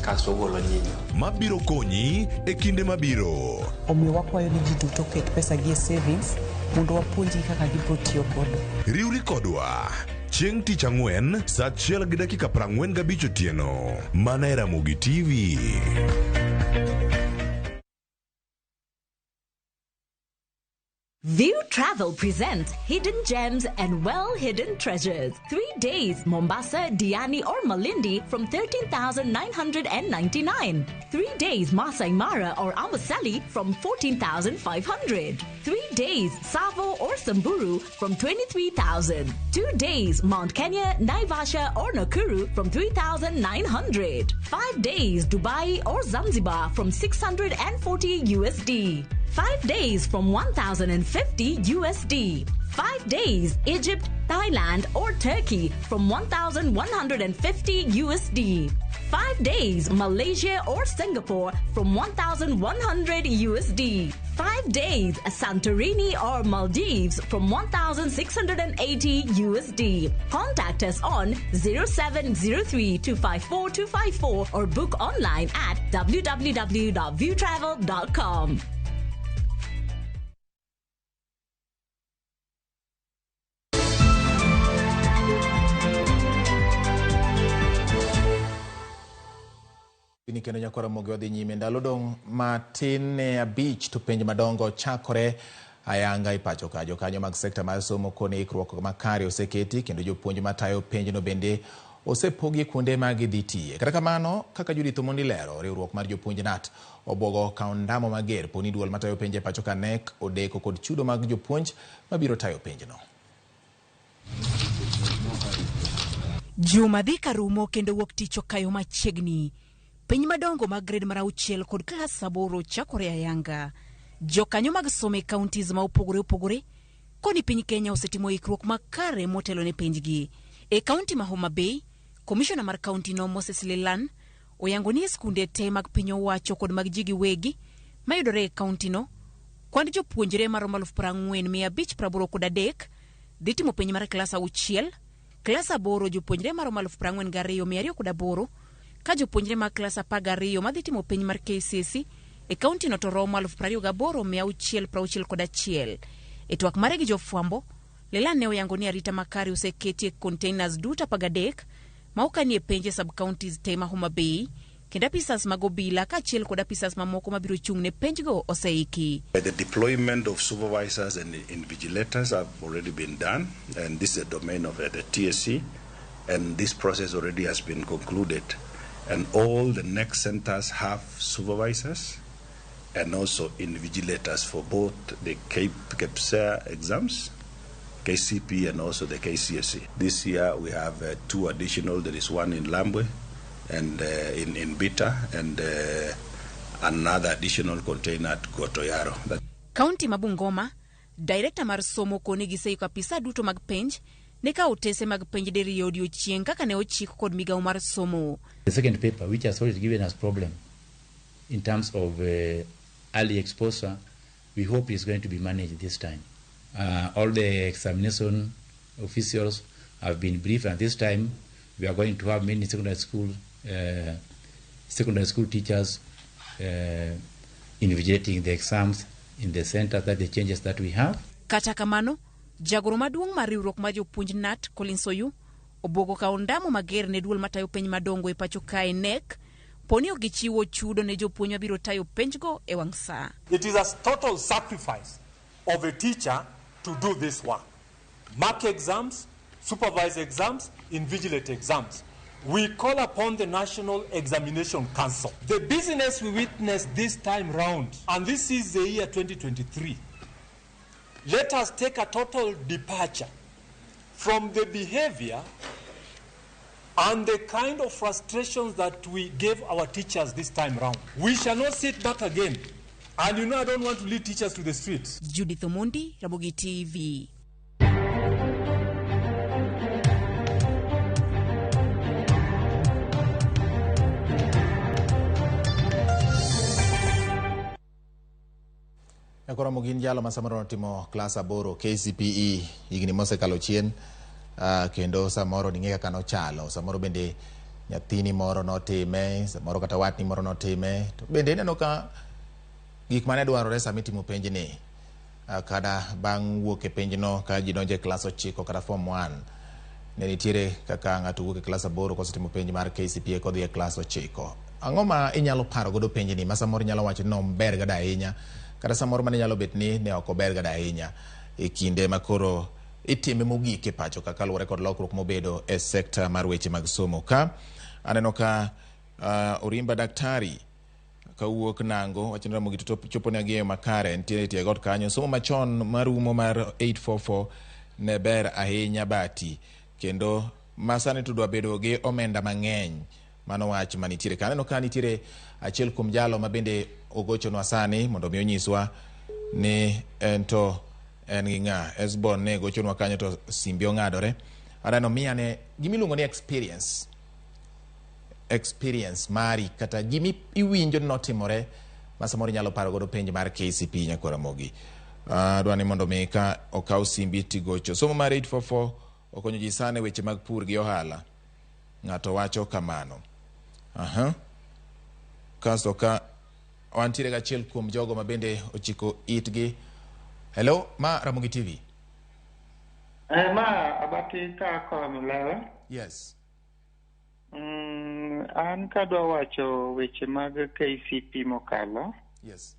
kasto ogolo nyinyo. Mabiro konyi e kinde mabiro. Omiyo wakwayo ni ji duto oket pesa gi e savings mondo wapuonjgi kaka gibiro tiyo godo. Riwri kodwa chieng' tich ang'wen saa 1:45 otieno mana e Ramogi TV. View Travel presents Hidden Gems and Well Hidden Treasures. 3 days, Mombasa, Diani, or Malindi from 13,999. 3 days, Masai Mara or Amboseli from 14,500. 3 days, Savo or Samburu from 23,000. 2 days, Mount Kenya, Naivasha, or Nakuru from 3,900. 5 days, Dubai or Zanzibar from 640 USD. 5 days from 1,050 USD. 5 days, Egypt, Thailand, or Turkey from 1,150 USD. 5 days, Malaysia or Singapore from 1,100 USD. 5 days, Santorini or Maldives from 1,680 USD. Contact us on 0703 254 254 or book online at www.viewtravel.com. Ni kendo nyakwara Ramogi wadhi nyime ndalo dong' matin ne 5 to penj madongo chakore ayanga e pacho ka. Jokanyo mag sekta mar somo koni ikruok makare oseketi kendo jopuonj matayo penjno bende osepogi kuonde ma gidhi tiye. Kata kamano, kaka Judith Omondi lero, riwruok mar jopuonj KNUT obwogo kawo ndamo mager poni duol matayo penj e pacho ka KNEC odeko kod chudo mag jopuonj mabiro tayo penjno. Juma dhi karumo kendo wuok tich okayo machiegni. Piny madongo mag grade mar 6 kod klas 8 chakore ayanga. Jokanyo mag somo e counties ma opogore opogore koni piny Kenya osetimo ikruok makare motelo ne penjgi. E kaunti ma Homa Bay, komishona mar kaunti no Moses Lelan oyango ni e skunde te mag piny owacho kod mag ji giwegi mayudore e kaunti no, kwand jopuonjre maromo 40,583 dhi timo penj mar klas 6, klas 8 jopuonjre maromo 42,208 ka jopuonjre mag klas 12 madhi timo penj mar KCSE e kaunti no to romo 28,661. E twak mare gi jofwambo, Lelan ne oyango ni arita makare oseketi e containers duto 13 ma okanie penj e sub-counties te ma Homa Bay, kendo apisas mag obila kaachiel kod apisas mamoko mabiro chung' ne penjgo oseiki. The deployment of supervisors and invigilators have already been done, and this is the domain of the TSC, and this process already has been concluded. And all the next centers have supervisors and also invigilators for both the KPSEA exams, KCP, and also the KCSE. This year we have 2 additional. There is one in Lambwe and in Bita, and another additional container at Gotoyaro. Kaunti ma Bungoma, Director mar somo koni giseiko apisa duto mag penj ne kawo otese mag penj diriyo odiochieng' kaka ne ochik kod migawo mar somo. The second paper, which has always given us problem in terms of early exposure, we hope is going to be managed this time. All the examination officials have been briefed, and this time we are going to have many secondary school teachers invigilating the exams in the center, that the changes that we have. Kata kamano, jagoro maduong' mar riwruok mar jopuonj KNUT Collins Oyu obwogo kawo ndamo mager ne duol matayo penj madongo e pacho kae KNEC poni ok gichiwo chudo ne jopuonj mabiro tayo penjgo e wang' saa. It is a total sacrifice of a teacher to do this work. Mark exams, supervise exams, invigilate exams. We call upon the National Examination Council. The business we witnessed this time round, and this is the year 2023, let us take a total departure from the behavior and the kind of frustrations that we gave our teachers this time round. We shall not sit back again. And you know, I don't want to lead teachers to the streets. Judith Omondi, Ramogi TV. Koro mogin jalo ma samoro notimo klas 8 KCPE higni mosekalo chien, kendo samoro ning'e kaka nochalo, samoro bende nyathini moro notime, samoro kata watni moro notime, to bende ineno ka gik mane dwarore sama itimo penjni, kata bang' wuok e penjno ka ji donjo e klas 9 kata form 1, ne nitiere kaka ng'ato wuok e klas 8 kosetimo penj mar KCPE kodhi e klas 9. Ang'o ma inyalo paro godo penjni ma samoro inyalo wacho ni nober gada ahinya, kata samoro mane nyalo bet ni ne ok ober gada ahinya e kinde ma koro itime mogik e pacho ka kaluwore kod lokruok mobedo e sekta mar weche mag somo ka. Aneno ka Orimba Daktari kawuok Nango wacho ni Ramogi to chopo ne ang'eyo makare nitiere tie got kanyo. Somo machon marumo mar 844 ne ber ahinya bati, kendo masani to dwa bedo gi omenda mang'eny. Mano wach manitiere ka. Aneno ka nitiere achiel kuom jalo ma bende ogochonwa sani mondo mi onyiswa ni en to en gi ng'a. Esbon ne gochonwa kanyo to simbe ong'adore. Aneno miya ne gimiluongo ni experience. Experience mari kata gimi iwinjo ni notimore ma samoro inyalo paro godo penj mar KCPE nyakwar Ramogi. Adwa ni mondo mi ka okaw simbi tigocho. Somo mar 844 okonyo ji sana e weche mag pur gi ohala. Ng'ato wacho kamano. Kasto ka wantiere gachiel kuom jogo ma bende ochiko itgi. Hello, ma Ramogi TV. Ma abati ka koa Milewe. Yes. An kadwa wacho weche mag KCP mokalo. Yes.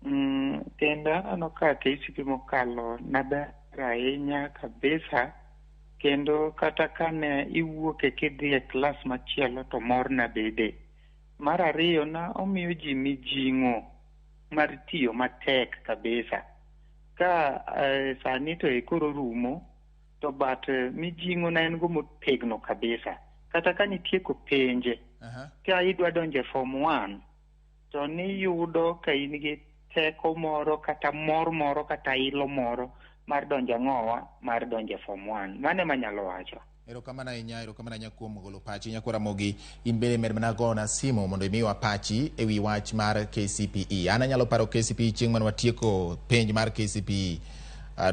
Kendo aneno ka KCP mokalo naber ahinya kabisa, kendo kata kane iwuok kidhi e klas machielo to mor nabede. Mar ariyo na omiyo ji mijing'o mar tiyo matek kabisa. Ka sani to e koro rumo, to but mijing'o na en go motegno kabisa. Kata ka nitieko penje, ka idwa donjo e form 1, to niyudo ka in gi teko moro kata mor moro kata ilo moro mar donjo ang'owa mar donjo e form 1. Mano ema anyalo wacho. Erokamano ahinya, erokamano ahinya kuom golo pachi. Nyakwar Ramogi, in bende med mana gona simu mondo imiwa pachi e wi wach mar KCPE. An anyalo paro KCPE chieng' mane watieko penj mar KCPE.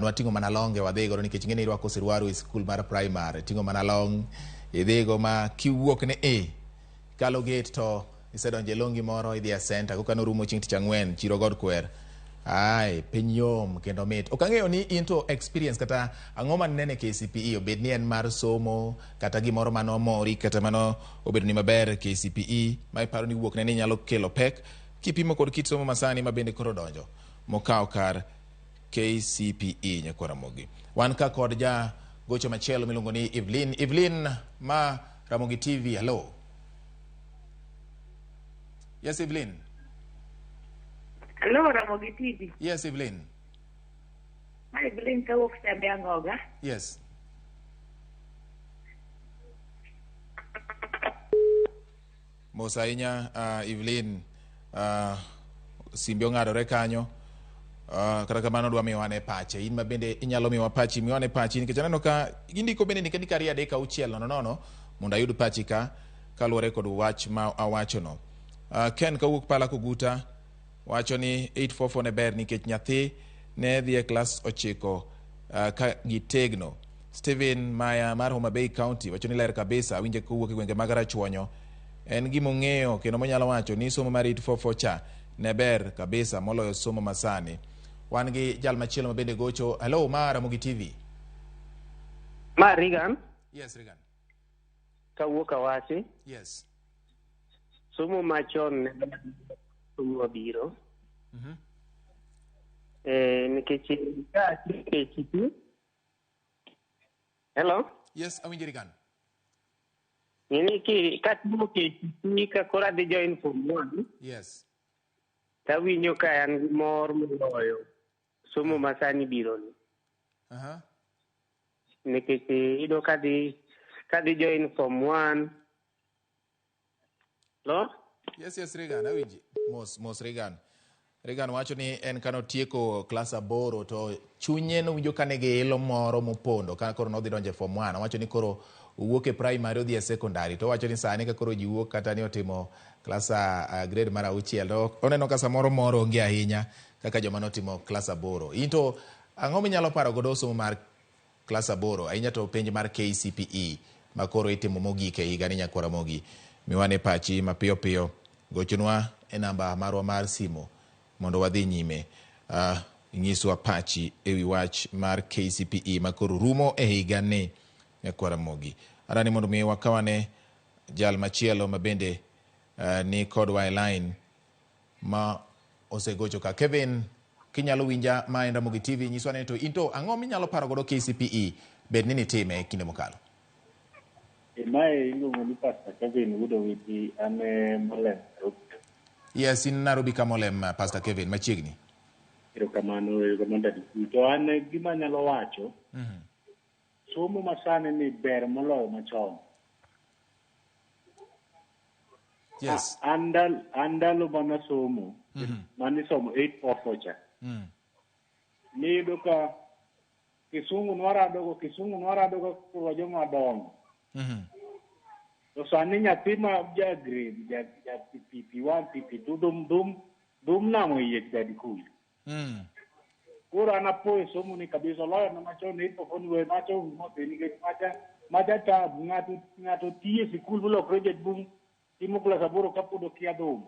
Nwating'o mana longe wadhi godo nikech ing'e ni irwako siruaru e skul mar primary. Iting'o mana long, idhigo ma kiwuok ni E, kalo gate to isedonjo e longi moro idhi e center. Koka norumo chieng' tich ang'wen, chiro God Kwer. Ai, piny yom kendo mit. Ok ang'eyo ni in to experience kata ang'o manene KCPE, obed ni en mar somo kata gimoro mano mori kata mano obedo ni maber KCPE ma iparo ni wuok ne ni nyalo kelo pek kipimo kod kit somo masani ma bende koro donjo mokawo kar KCPE nyakwar Ramogi. Wan ka kod ja gocho machielo miluongo ni Evelyn. Evelyn ma Ramogi TV, hello. Yes, Evelyn. Hello, Ramogi TV. Yes, Evelyn. Ma Evelyn kawuok Sembe Ang'oga. Yes. Mos ahinya Evelyn, simbi ong'adore kanyo. Kata kamano dwa miyo ane pache. In ma bende inyalo miyowa pachi, miwa ane pachi nikech aneno ka indiko bende ndika ndika 2 3 6 0 0 mondo ayud pachi ka kaluwore kod wach ma awachono. Ken kawuok Pala Koguta wacho ni 844 ne ber nikech nyathi ne dhi e klas 9 ka gitegno. Stephen Maya mar Homa Bay County wacho ni ler kabisa, awinje kowuok e gwenge mag Rachuonyo. En gima ong'eyo kendo monyalo wacho ni somo mar 844 cha ne ber kabisa moloyo somo masani. Wan gi jal machielo ma bende gocho. Hello, ma Ramogi TV. Ma Regan. Yes, Regan. Kawuok Awasi. Yes. Somo machon ne ber somo mabiro. Nikech ka KCPE. Hello? Yes, awinji Regan. Nini ki katimo KCPE ka koro adhi join form 1. Yes. Tawinjo ka an gi mor moloyo somo masani biro ni. Nikech iyudo kadhi join form 1. Hello? Yes, yes, Regan, awinji. Mos, mos Regan. Regan wacho ni en kanotieko klas 8 to chunye nowinjo ka nigi ilo moro mopondo ka koro nodhi donjo e form 1. Owacho ni koro owuok e primary odhi e secondary. To owacho ni sani ka koro ji wuok kata ni otimo klas grade mar 6 to oneno ka samoro mor onge ahinya kaka joma notimo klas 8. In to ang'o minyalo paro godo somo mar klas 8 ahinya to penj mar KCPE ma koro itimo mogik e higa ni nyakwara Ramogi? Miwane pachi mapiyo piyo, gochonwa e namba marwa mar simo mondo wadhi nyime. Inyiswa pachi ewi wach mar KCPE ma koro rumo e higa ni nyakwara Ramogi. Adani mondo mi wakawane jal machielo ma bende ni kodwa e line ma osegocho ka. Kevin, kinyalo winja ma en Ramogi TV, nyiswa ni to in to ang'o minyalo paro godo KCPE bed ni nitime e kinde mokalo? Mae iluongo ni Pastor Kevin Wudowiti, an Molem. Yes, in Nairobi ka Molem, Pastor Kevin, machiegni. Erokamano, erokamano Daddy. To an gima anyalo wacho, somo masani ni ber moloyo machon. Yes. An ndalo mana somo, manisomo 844 cha. Niyudo ka kisungu nwaradogo kwa joma dongo. To sani nyathi ma ja grade, ja PP1, PP2, dum namo iye Daddy Cool. Koro an apoyo somo ni kabisa, loyo na machon 844 ni we machon modhi nikech macha tabu, ng'ato tiye sikul molokre jaduong' timo klas 8 kapod okia dhum.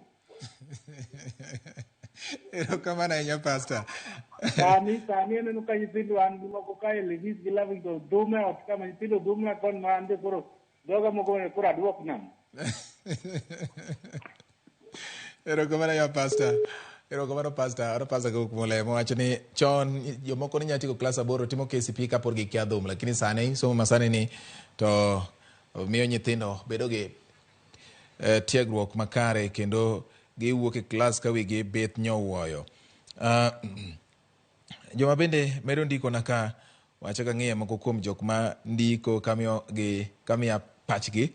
Erokamano ahinya Pastor. Sani aneno ka nyithindo an gi moko ka Levis gi Lavington dhum e ot kama nyithindo dhum na kon ma an be koro dhoga moko ne koro aduok nam. Erokamano ahinya Pastor. Erokamano Pastor. Oro Pastor kawuok Molemo wacho ni chon jomoko ne nyalo tieko klas 8 timo KCPE kapod gikia dhum, lakini sani somo masani ni to miyo nyithindo bedo gi tiegruok makare kendo giwuok e klas ka wigi bith nyowuoyo. Joma bende medo ndiko na ka wacho ka ng'iyo moko kuom jok ma ndiko kamiya pachgi,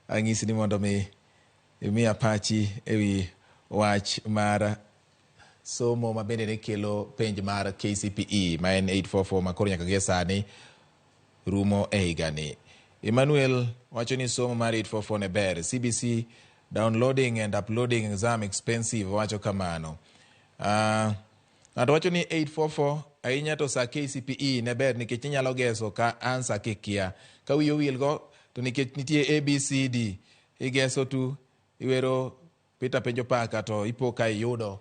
anyisi ni mondo mi imiya pachi ewi wach mar somo ma bende ne kelo penj mar KCPE ma en 844 ma koro nyaka gie sani rumo e higani. Emmanuel wacho ni somo mar 844 ne ber. CBC downloading and uploading exam expensive, wacho kamano. Ng'ato wacho ni 844 ahinya to sa KCPE ne ber nikech inyalo geso ka answer kikia. Ka wiyi owil go to nikech nitie ABCD igeso tu iwero Peter penjo paka to ipo ka iyudo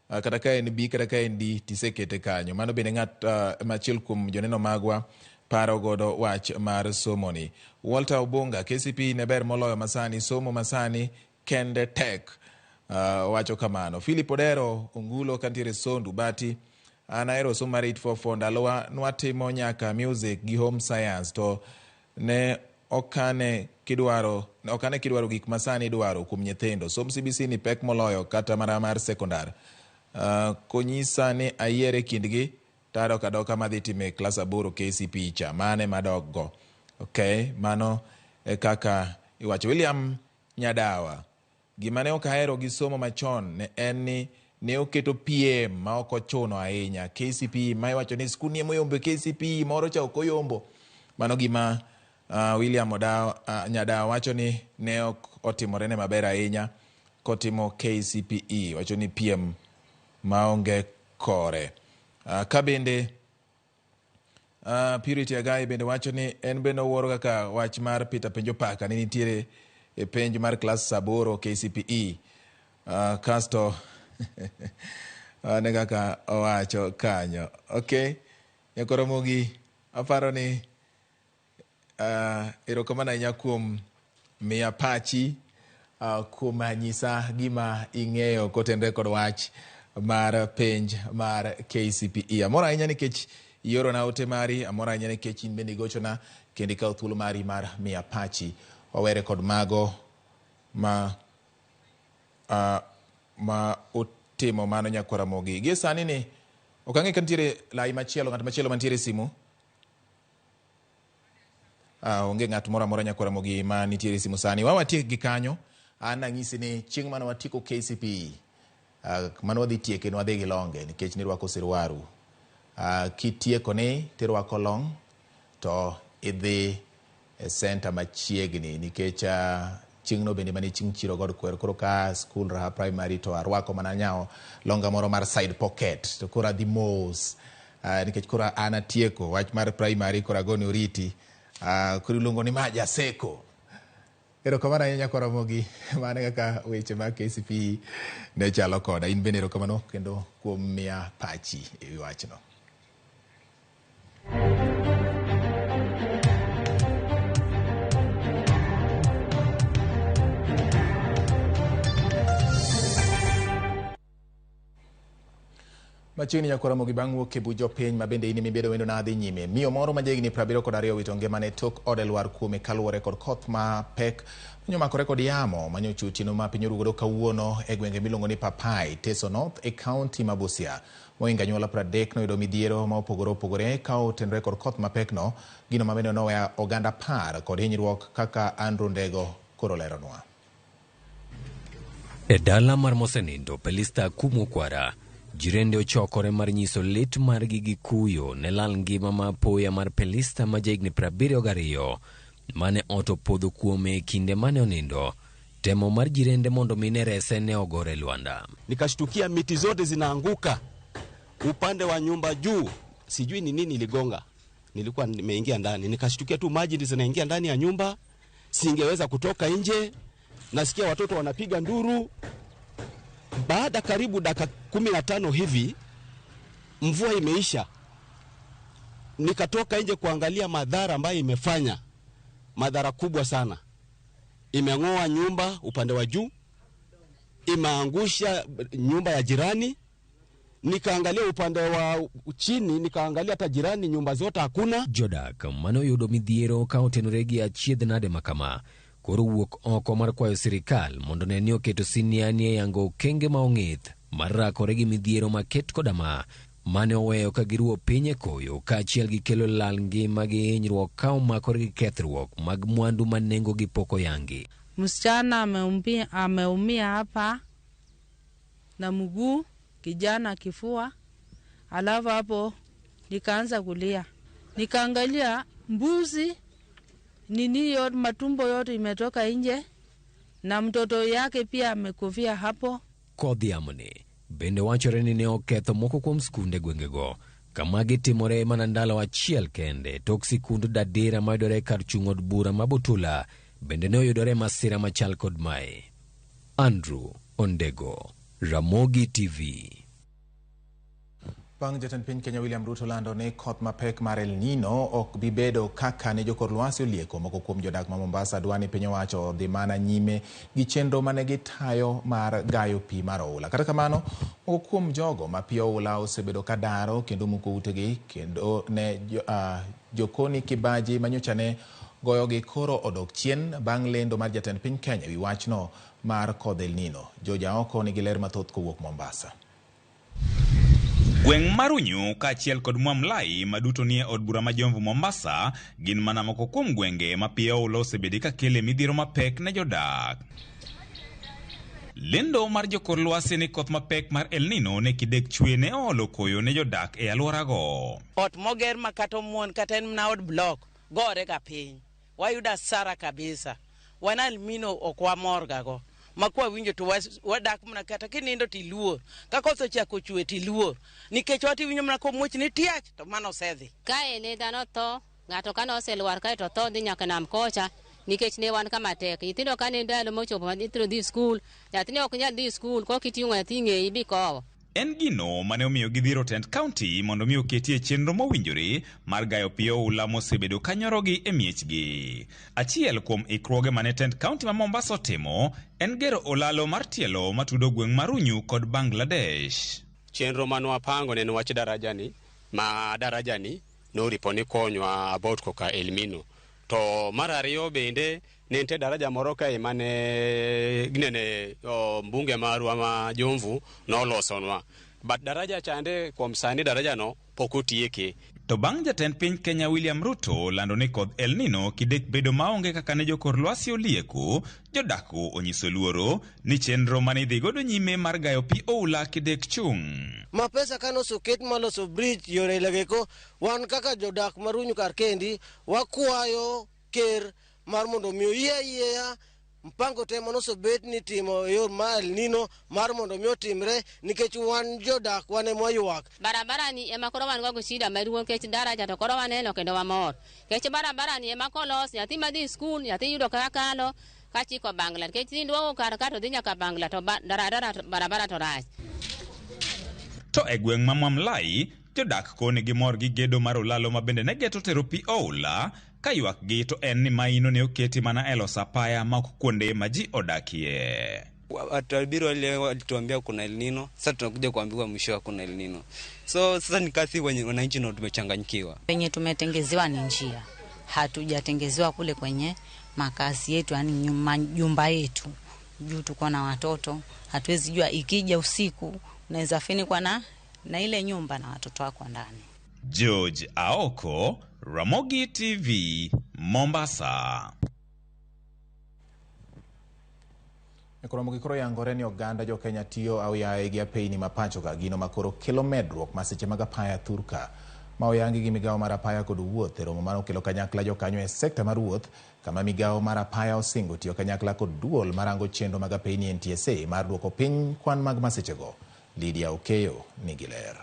kata ka en B kata ka en D tisekete kanyo. Mano bende ng'at machiel kuom joneno magwa paro godo wach mar somo ni. Walter Obunga, KCPE ne ber moloyo masani, somo masani kende tek. Wacho kamano. Philip Odero Ongulo kantiere Sondu Bati, an ahero somo mar 844 ndalowa nwatimo nyaka music gi home science to ne Okane kidwaro okane kidwaro gik masani idwaro kuom nyithindo. Somb CBC ni pek moloyo kata mana mar sekondar. Konyisa ni ayier e kindgi tadok adoka madhi time klas 8 KCPE cha mane madok go. Okay, mano e kaka iwacho. William Nyadawa, gima ne ok ahero gi somo machon ne en ni ne oketo piem ma ok ochuno ahinya. KCPE ma iwacho ni skul ni emoyombo KCPE moro cha ok oyombo. Mano gima William Nyadawa wacho ni ne ok otimorene maber ahinya kotimo KCPE. Wacho ni piem maonge kore. Ka bende Purity Agai bende wacho ni en bende owuoro kaka wach mar Peter Penjo Paka ne nitiere e penj mar klas 8 KCPE. Kasto ne kaka owacho kanyo. Okay, Nyakoromogi aparo ni erokamano ahinya kuom miya pachi, kuom nyisa gima ing'eyo kotenore kod wach mar penj mar KCPE. Amor ahinya nikech iorona ote mari, amor ahinya nikech in bende igochona kendo ikawo thuolo mari mar miya pachi. Wawere kod mago ma otimo mano Nyakoromogi. Gie sani ni ok ang'e ka nitiere lai machielo, ng'at machielo mantiere e simu. Onge ng'at moro amora Nyakoromogi ma nitiere e simu sani. Wawatiek gi kanyo. An anyisi ni chieng' mane watieko KCPE, mane wadhi tieke ne wadhi gi longe nikech nirwako sirwaru. Kitieko ni tirwako long to idhi e center machiegni nikech chieng'no bende mane chieng' chiro god kwer. Koro ka school Raha Primary to arwako mana nyawo longa moro mar side pocket to koro adhi mos, nikech koro an atieko wach mar primary koro agone oriti. Koro iluongo ni ma jaseko. Erokamano ahinya Nyakoromogi. Mano kaka weche mag KCPE ne chalo koda. In bende erokamano kendo kuom miya pachi e wi wachno. Machiegni Nyakoromogi bang' wuok e buch jopiny ma bende in emibedo wendo na dhi nyime. Miyo moro ma jahigni 72 owito ngimane tok ode lwar kuome kaluwore kod koth mapek manyomakore kod yamo manyocha otieno ma piny orugodo kawuono e gwenge miluongo ni Papai, Teso North e kaunti ma Busia. Mohingo anyuola 30 noyudo midhiero ma opogore opogore ka otenore kod koth mapekno, gino ma bende noweyo oganda 10 kod hinyruok kaka Andrew Ndego koro leronwa. E dala mar Mosenindo, Pelista Akumu Kwara, jirende ochokore mar nyiso lit margi gi kuyo ne lal ngima ma apoya mar Pelista ma jahigni 72 mane ot opodho kuome e kinde mane onindo. Temo mar jirende mondo mine rese ne ogore lwanda. Nikashtukia miti zote zinaanguka upande wa nyumba juu, sijui ni nini iligonga. Nilikuwa nimeingia ndani, nikashtukia tu maji zinaingia ndani ya nyumba, singeweza kutoka nje. Nasikia watoto wanapiga nduru. Baada karibu dakika 15 hivi mvua imeisha, nikatoka nje kuangalia madhara ambayo imefanya. Madhara kubwa sana. Imeng'oa nyumba upande wa juu, imeangusha nyumba ya jirani. Nikaangalia upande wa chini, nikaangalia hata jirani, nyumba zote hakuna. Jodak mane oyudo midhiero ka otenore gi achiedh nade makama koro wuok oko mar kwayo sirikal mondo ne ni oketo siniani e yango okenge ma ong'ith mar rakore gi midhiero maket koda ma mane oweyo ka giruwo piny e koyo kaachiel gi kelo lal ngima gi hinyruok ka omakore gi kethruok mag mwandu ma nengo gi pok oyangi. Msichana ameumia hapa na mguu, kijana kifua, alafu hapo nikaanza kulia. Nikaangalia mbuzi nini yote, matumbo yote imetoka nje na mtoto yake pia amekufia hapo. Kodh yamoni bende wachore ni ne oketho moko kuom skunde gwengego kama gitimore mana ndalo achiel kende tok sikund Dadira mayudore kar chung' od bura ma Butula bende ne oyudore masira machal kod mae. Andrew Ondego, Ramogi TV. Bang' jatend piny Kenya William Ruto lando ni koth mapek mar El Nino ok bi bedo kaka ne jokor lwasi olieko, moko kuom jodak ma Mombasa dwa ni piny owacho odhi mana nyime gi chenro mane gitayo mar gayo pi mar oula. Kata kamano, moko kuom jogo ma pi oula osebedo ka daro kendo muko utegi kendo ne jokoni kibaji manyocha ne goyogi koro odok chien bang' lendo mar jatend piny Kenya ewi wachno mar kodh El Nino. George Aoko nigi ler mathoth kowuok Mombasa. Gweng' mar Unyu kaachiel kod Mwamlai ma duto nie od bura ma Jomvu Mombasa gin mana moko kuom gwenge ma pi oula osebedi ka kele midhiero mapek ne jodak. Lendo mar jokor lwasi ni koth mapek mar El Nino ne kidek chwe ne oolo koyo ne jodak e alworago. Ot moger ma kata omuon kata en mana od blok gore ga piny. Wayudo asara kabisa. Wan El Nino ok wamor ga go. Ma kwawinjo to wadak mana kata kinindo tiluor. Ka koth ochako chwe tiluor. Nikech wat iwinjo mana komuoch ni tiach to mano osedhi. Kae ne dhano tho, ng'ato kane oselwar kae to tho dhi nyaka nam kocha nikech ne wan kama tek. Nyithindo kane ndalo mochopo ma nyithindo dhi skul, nyathi ne ok nyal dhi skul kok iting'o nyathi ng'eyi bikowo. En gino mane omiyo gidhiro tend county mondo mi oketie chenro mowinjore mar gayo pi oula mosebedo ka nyorogi e miechgi. Achiel kuom ikruoge mane tend county ma Mombasa otimo en gero olalo mar tielo matudo gweng' mar Unyu kod Bangladesh. Chenro mane wapango ne en wach darajani, ma darajani noripo ni konywa about koka El Nino. To mar ariyo bende ne nitie daraja moro kae mane ginene mbunge marwa ma Jomvu nolosonwa. But daraja chande kuom sani daraja no pok otieke. To bang' jatend piny Kenya William Ruto lando ni kodh El Nino kidek bedo maonge kaka ne jokor lwasi olieko, jodak onyiso luoro ni chenro mane idhi godo nyime mar gayo pi oula kidek chung'. Ma pesa kane oseket maloso bridge yore ilegeko, wan kaka jodak mar Unyu kar kendi wakwayo ker mar mondo mi oyie ayieya mpango te manosobet ni timo e yor mar El Nino mar mondo mi otimre nikech wan jodak wan ema waywak. Barabara ni ema koro wan go shida maduong' nikech daraja to koro waneno kendo wamor. Nikech barabara ni ema kolos nyathi madhi skul nyathi yudo kaka kalo kachiko Bangla nikech duogo kar ka to dhi nyaka Bangla to barabara to rach. To e gweng' ma Mwamlai, jodak koni gimor gi gedo mar olalo ma bende ne geto tero pi oula, ka ywakgi to en ni maino ne oketi mana e loso apaya ma ok kuonde ma ji odakie. Watabiri wale walituambia kuna El Nino, sasa tunakuja kuambiwa mwisho hakuna El Nino. So sasa ni kasi wenye wananchi ndio tumechanganyikiwa. Penye tumetengezewa ni njia, hatujatengezewa kule kwenye makazi yetu, yani nyumba yetu. Juu tuko na watoto, hatuwezi jua ikija usiku unaweza finikwa na ile nyumba na watoto wako ndani. George Aoko, Ramogi TV, Mombasa. Ramogi koro yangore ni oganda jo Kenya tiyo aoyaye gi apeyni ma pacho ka gino makoro kelo medruok masiche mag apaya thurka ma oyangi gi migawo mar apaya kod wuoth e romo mane okelo kanyakla jokanyo e sekta mar wuoth kama migawo mar apaya osingo tiyo kanyakla kod duol marango chenro mag apeyni NTSA mar duoko piny kwan mag masichego. Lydia Okeyo nigi ler.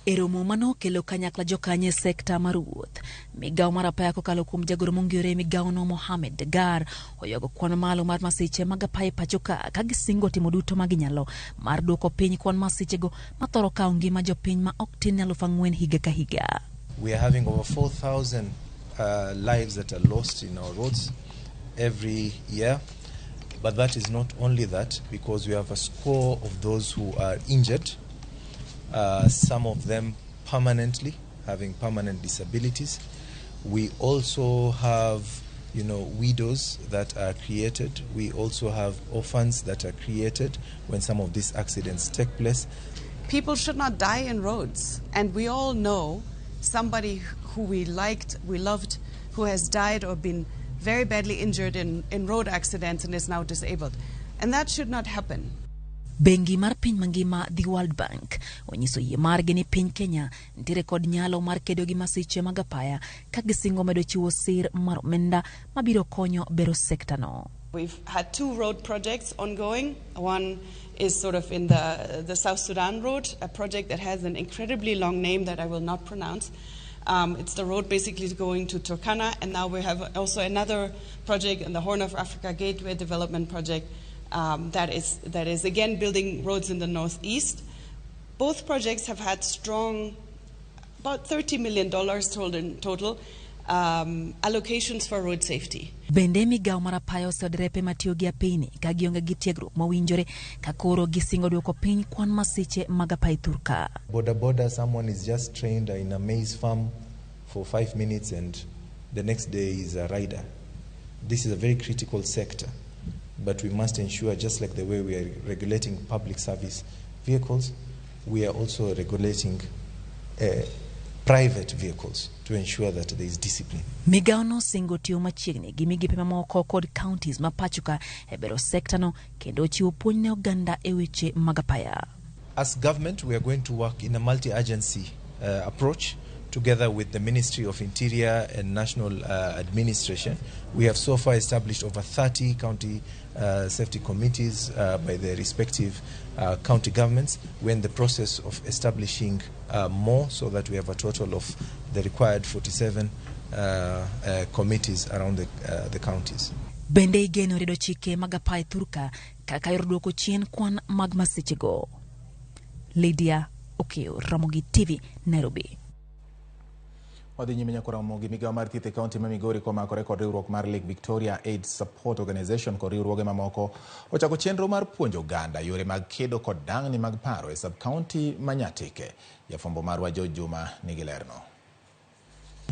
E romo manokelo kanyakla jokanyo e sekta mar wuoth, migawo mar apaya kokalo kuom jagoro mongirore e migawono Mohamed Dagar oywago kwan malo mar masiche mag apaya e pacho ka ka gisingo timo duto ma ginyalo mar duoko piny kwan masichego mathoro kawo ngima jopiny ma ok tin 4,000 higa ka higa. We are having over 4,000 lives that are lost in our roads every year. But that is not only that, because we have a score of those who are injured, some of them permanently, having permanent disabilities. We also have, widows that are created. We also have orphans that are created when some of these accidents take place. People should not die in roads. And we all know somebody who we liked, we loved, who has died or been very badly injured in road accidents and is now disabled. And that should not happen. Bengi mar piny mangima The World Bank onyiso yie margi ni piny Kenya nitiere kod nyalo mar kedo gi masiche mag apaya ka gisingo medo chiwo sir mar omenda mabiro konyo bero sekta no. We've had two road projects ongoing. One is sort of in the South Sudan road, a project that has an incredibly long name that I will not pronounce. It's the road basically going to Turkana, and now we have also another project in the Horn of Africa Gateway Development Project that is again building roads in the northeast. Both projects have had strong, about $30 million total in total, allocations for road safety. Bende migawo mar apaya oseoderepe matiyo gi apeyni ka gionge gi tiegruok mowinjore ka koro gisingo duoko piny kwan masiche mag apaya thurka. Boda boda, someone is just trained in a maize farm for 5 minutes and The next day is a rider. This is a very critical sector, but we must ensure, just like the way we are regulating public service vehicles, we are also regulating private vehicles to ensure that there is discipline. Migawo no osingo tiyo machiegni gi migepe mamoko kod counties ma pachoka e bero sekta no kendo chiwo puonj ne oganda e weche mag apaya. As government, we are going to work in a multi-agency approach together with the Ministry of Interior and National Administration. We have so far established over 30 county safety committees by the respective county governments. We're in the process of establishing more so that we have a total of the required 47 committees around the counties. Bende igeno riedo chike mag apaya thurka kaka yor duoko chien kwan mag masichego. Lydia Okeyo, Ramogi TV, Nairobi. Wadhi nyime nyaka Ramogi. Migawo mar thieth e kaunti ma Migori komakore kod riwruok mar Lake Victoria AIDS Support Organization kod riwruoge mamoko ochako chenro mar puonjo oganda yore mag kedo kod dang'ni mag paro e sub-county ma Nyatike. Jafwambo marwa George Juma nigi lerno.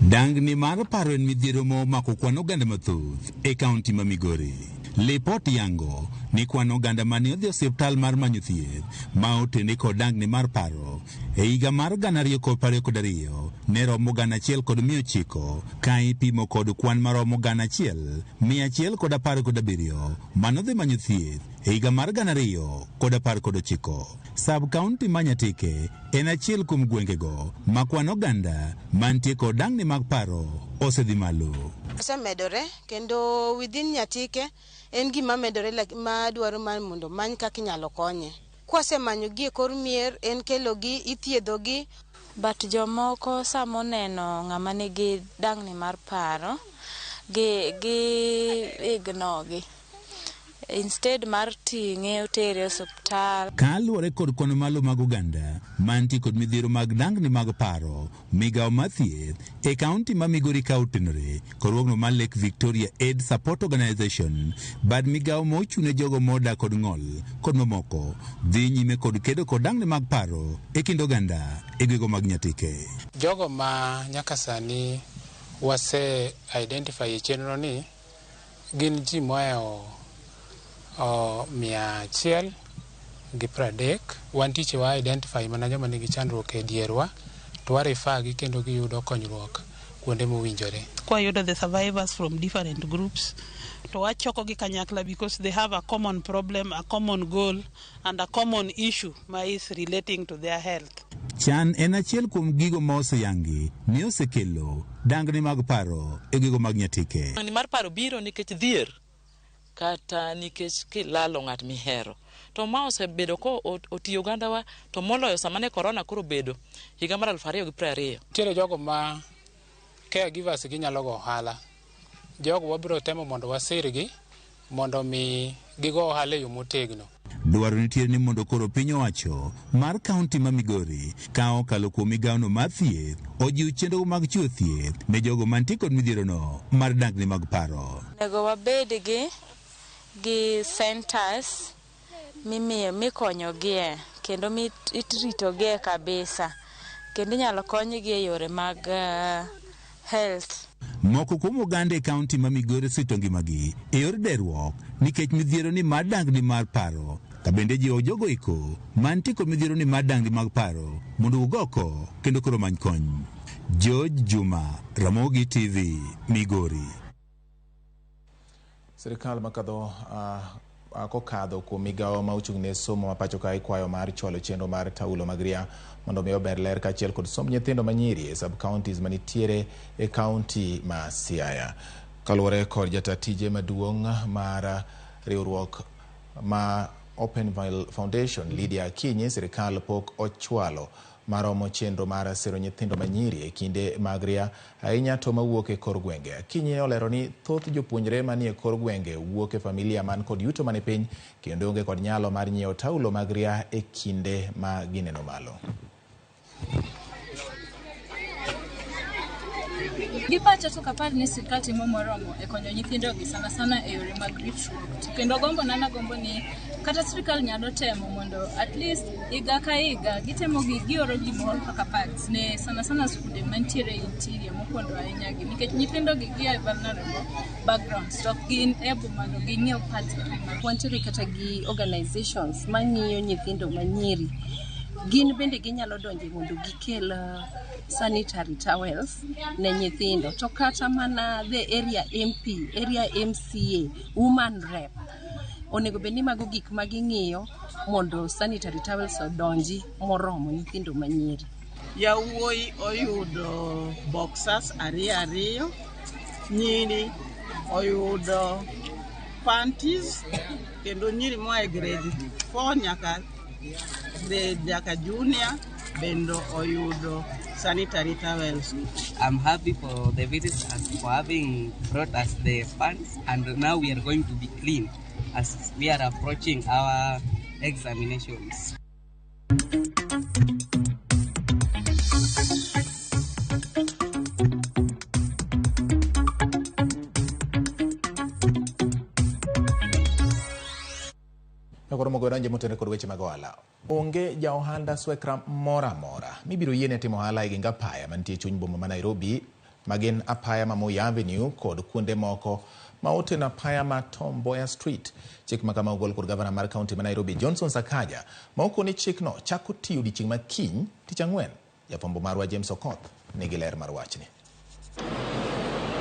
Dangni mar paro en midhiero ma omako kwan oganda mathoth e kaunti ma Migori. Lipot yango ni kwan oganda mane odhi e osiptal mar manyo thieth ma otene kod dangni mar paro e higa mar 2022 ne romo 1,900 ka ipimo kod kwan maromo 1,117 manodhi manyo thieth e higa mar 2019. Sub kaunti ma Nyatike en achiel kuom gwengego ma kwan oganda mantie kod dangni mag paro osedhi malo. Osemedore kendo within Nyatike en gima medore ma dwaro mar mondo many kaka inyalo konye. Kwasemanyo gi e kor mier en kelogi, ithiedhogi. But jomoko samoneno ng'ama nigi dang'ni mar paro, gi ignore gi. Instead mar ting'e otere e osiptal. Kaluwore kod kwan malo mag oganda mantie kod midhiero mag dangni mag paro, migawo mar thieth e kaunti ma Migori ka otenore kod riwruogno mar Lake Victoria AIDS Support Organization, bad migawo ma ochung' ne jogo modak kod ng'ol kod mamoko dhi nyime kod kedo kod dangni mag paro e kind oganda e gwenge mag Nyatike. Jogo ma nyaka sani wase identify e chenro ni gin ji mohewo 130. Wantiche wa identify mana joma nigi chandruok e dierwa to wa refer gi kendo giyudo konyruok kuonde mowinjore. Kwayudo the survivors from different groups to wachokogi kanyakla because they have a common problem, a common goal and a common issue ma is relating to their health. Chan en achiel kuom gigo ma oseyangi ni osekelo dangni mag paro e gigo mag Nyatike. Dangni mar paro biro nikech dhier kata nikech kilalo ng'at mihero. To ma osebedo ko otiyo ogandawa to moloyo sama ne korona koro bedo higa mar 2020. Nitiere jogo ma caregivers ginyalo go ohala. Jogo wabiro temo mondo wasirgi mondo mi gigo ohala e yo motegno. Dwaro nitie ni mondo koro piny owacho mar kaunti ma Migori ka okalo kuom migawono mar thieth ojiw chenro mag chiwo thieth ne jogo mantie kod midhierono mar dangni mag paro. Onego wabed gi centers mimiyo mikonyogie kendo iritogie kabisa kendo inyalo konygi e yore mag health. Moko kuom oganda e kaunti ma Migori osewito ngimagi e yor derruok nikech midhiero ni mar dangni mar paro ka bende jiwo jogo eko mantie kod midhiero ni mar dangni mag paro mondo owuog oko kendo koro many kony. George Juma, Ramogi TV, Migori. Sirikal makadho kokadho kuom migawo ma ochung' ne somo ma pacho ka ikwayo mar chwalo chenro mar taulo mag ria mondo mi ober ler kaachiel kod somb nyithindo manyiri e sub counties manitiere e kaunti ma Siaya. Kaluwore kod jata tije maduong' mar riwruok ma Openville Foundation Lydia Akinyi, sirikal pok ochwalo maromo chenro mar siro nyithindo manyiri e kinde mag ria ahinya to mawuok e kor gwenge. Akinyi olero ni thoth jopuonjre manie kor gwenge wuok e familia man kod yuto mani piny kendo onge kod nyalo mar nyiewo taulo mag ria e kinde ma gineno malo. Gi pacha to ok apar ni sirkal timo moromo e konyo nyithindogi sana sana e yore mag ritruok. To kendo gombo na nagombo ni Kata sirikal nyalo temo mondo at least higa ka higa gitemo gi gioro gimoro kaka pads ne sana sana skunde mantiere interior mopondo ahinya gi nikech nyithindo gi gia e vulnerable backgrounds to ok gin able mondo ging'iew pads kaka Wantiere kata gi organizations mang'iyo nyithindo manyiri. Gin bende ginyalo donje mondo gikel sanitary towels ne nyithindo. To kata mana the area MP, area MCA, woman rep, onego bed ni mago gik ma ging'iyo mondo sanitary towels odonji moromo nyithindo manyiri. Yawuoyi oyudo boxers ariyo ariyo, nyiri oyudo panties, kendo nyiri moa e grade 4 nyaka grade nyaka junior bende oyudo sanitary towels. I'm happy for the visitors for having brought us the funds, and now we are going to be clean as we are approaching our examinations. Koro mogo donje motenore kod weche mag ohala. Onge ja ohanda swekra moro amora mibiro yiene timo ohala e ging apaya mantie e chuny boma ma Nairobi, ma gin apaya ma Moi Avenue kod kuonde moko ma oteno apaya ma Tom Mboya Street. Chik ma kama ogol kod gavana mar kaunti ma Nairobi Johnson Sakaja, ma okoni chikno chako tiyo odiechieng' ma kiny tich ang'wen. Jafwambo marwa James Okoth nigi ler mar wachni.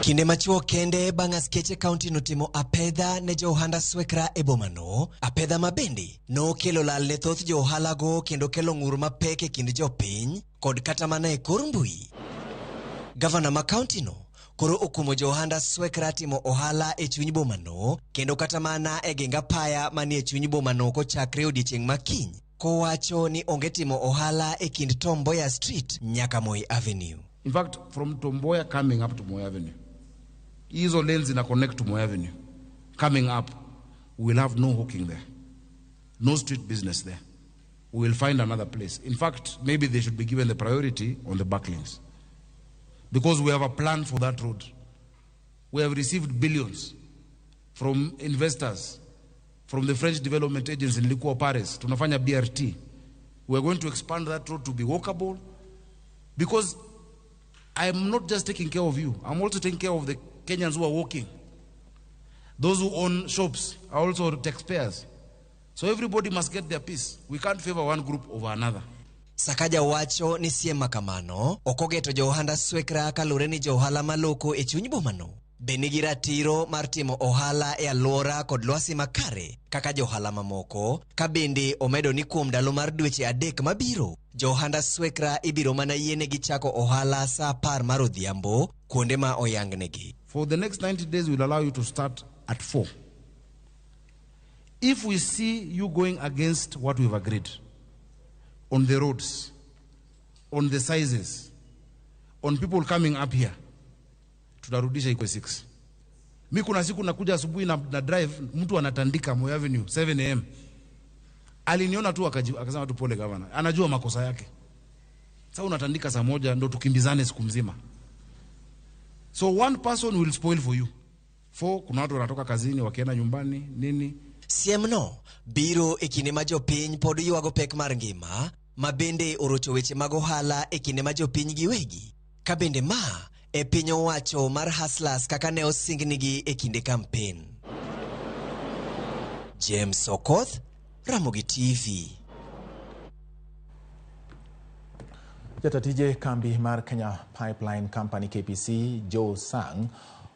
Kinde machuok kende bang' askeche kaunti notimo apedha ne jo ohanda swekra e bomano, apedha ma bende nokelo lal ne thoth jo ohalago kendo kelo ng'ur mapek e kind jopiny kod kata mana e kor mbui. Gavana ma kauntino koro okumo jo ohanda swekra timo ohala e chuny bomano kendo kata mana e geng apaya manie chuny bomano kochakre odiechieng' ma kiny, kowacho ni onge timo ohala e kind Tom Mboya Street nyaka Moi Avenue. In fact, from Tom Mboya coming up to Moi Avenue, hizo lanes zina connect to Moi Avenue, coming up, we will have no hawking there, no street business there. We will find another place. In fact, maybe they should be given the priority on the back lanes, because we have a plan for that road. We have received billions from investors, from the French Development Agency in Liquor Paris, tunafanya BRT. We are going to expand that road to be walkable, because I am not just taking care of you, I'm also taking care of the Kenyans who are walking. Those who own shops are also taxpayers. So everybody must get their piece. We can't favor one group over another. Sakaja wacho ni siem ma kamano ok ogeto jo ohanda swekra kaluwore ni jo ohala maloko e chuny bomano be nigi ratiro mar timo ohala e alwora kod lwasi makare kaka jo ohala mamoko, ka bende omedo ni kuom ndalo mar dweche 3 mabiro, jo ohanda swekra ibiro mana yienegi chako ohala saa 10 mar odhiambo kuonde ma oyangnegi. For the next 90 days, we'll allow you to start at 4. If we see you going against what we've agreed on the roads, on the sizes, on people coming up here, tutarudisha iko 6. Mi kuna siku nakuja asubuhi na drive, mtu anatandika Moi Avenue 7 a.m. Aliniona tu akasema tu pole governor. Anajua makosa yake. Sasa unatandika saa 1 ndo tukimbizane siku mzima. So one person will spoil for you. 4, kuna watu wanatoka kazini wakienda nyumbani nini. Siemno biro e kinde ma jopiny pod ywago pek mar ngima, ma bende orocho weche mag ohala e kinde ma jopiny giwegi, ka bende ma e piny owacho mar hustlers kaka ne osingnigi e kinde kampen. James Okoth, Ramogi TV. Jatatije kambi mar Kenya Pipeline Company KPC Joe Sang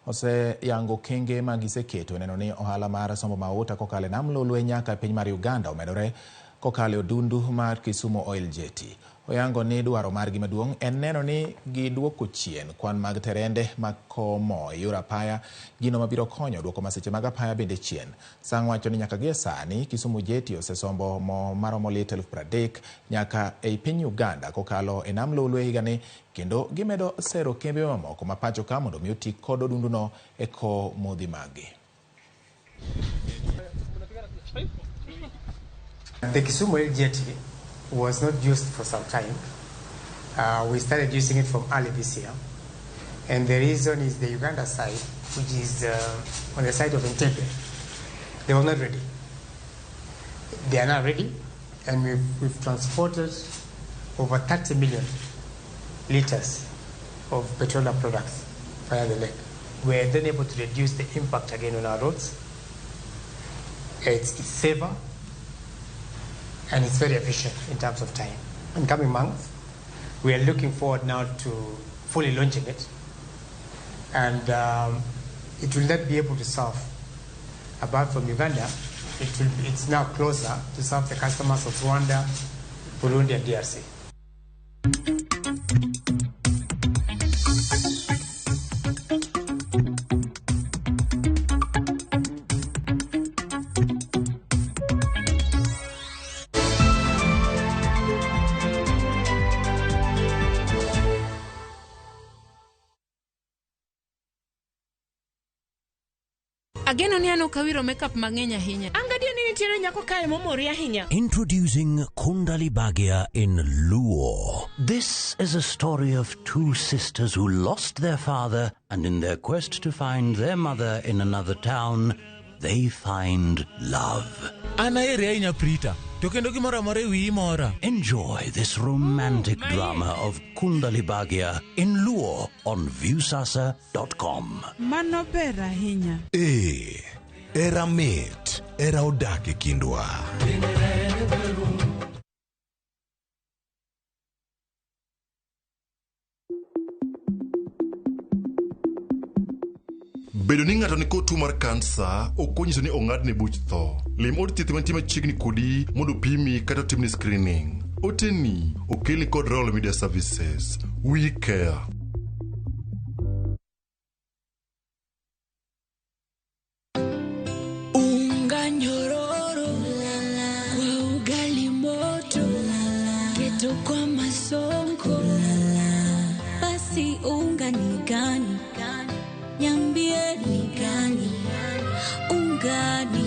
oseyango kenge ma giseketo neno ni ohala mar sombo mauta kokalo e nam Lolwe nyaka piny mar Uganda omedore kokalo e odundu mar Kisumu Oil Jetty. Oyango ni dwaro margi maduong' en neno ni giduoko chien kwan mag terende makowo mo e yor apaya, gino mabiro konyo duoko masiche mag apaya bende chien. Sang wacho ni nyaka gie sani Kisumu Jetty osesombo mo maromo lita 30,000 nyaka ei piny Uganda kokalo e nam Lolwe higani, kendo gimedo sero kembe mamoko ma pacho ka mondo mi oti kod odunduno e kowo modhi maggi. The Kisumu Oil Jetty was not used for some time. We started using it from early this year. And the reason is the Uganda side, which is on the side of Entebbe, they were not ready. They are now ready, and we've transported over 30 million liters of petroleum products via the lake. We are then able to reduce the impact again on our roads. It's safer and it's very efficient in terms of time. In coming months, we are looking forward now to fully launching it, and it will not be able to serve, apart from Uganda, it's now closer to serve the customers of Rwanda, Burundi, and DRC. Ageno ni an ok awiro makeup mang'eny ahinya. An gadier ni nitiere nyako kae momori ahinya. Introducing Kundali Bhagya in Luo. This is a story of two sisters who lost their father, and in their quest to find their mother in another town, they find love. An ahere ahinya Prita, to kendo gimoro amora e wiyi mora. Enjoy this romantic drama of Kundali Bhagya in Luo on Viusasa.com. Mano ber ahinya. Ee, era mit, era odak e kindwa. Bedo ni ng'ato nikod tuo mar kansa ok onyiso ni ong'adne buch tho. Lim od thieth mantie machiegni kodi mondo opimi kata otimni screening. Oteni okelni kod Royal Media Services. We care. Unga nyororo kwa ugali moto, keto kwa masonko. Basi unga ni gani? Niambie ni gani? Unga ni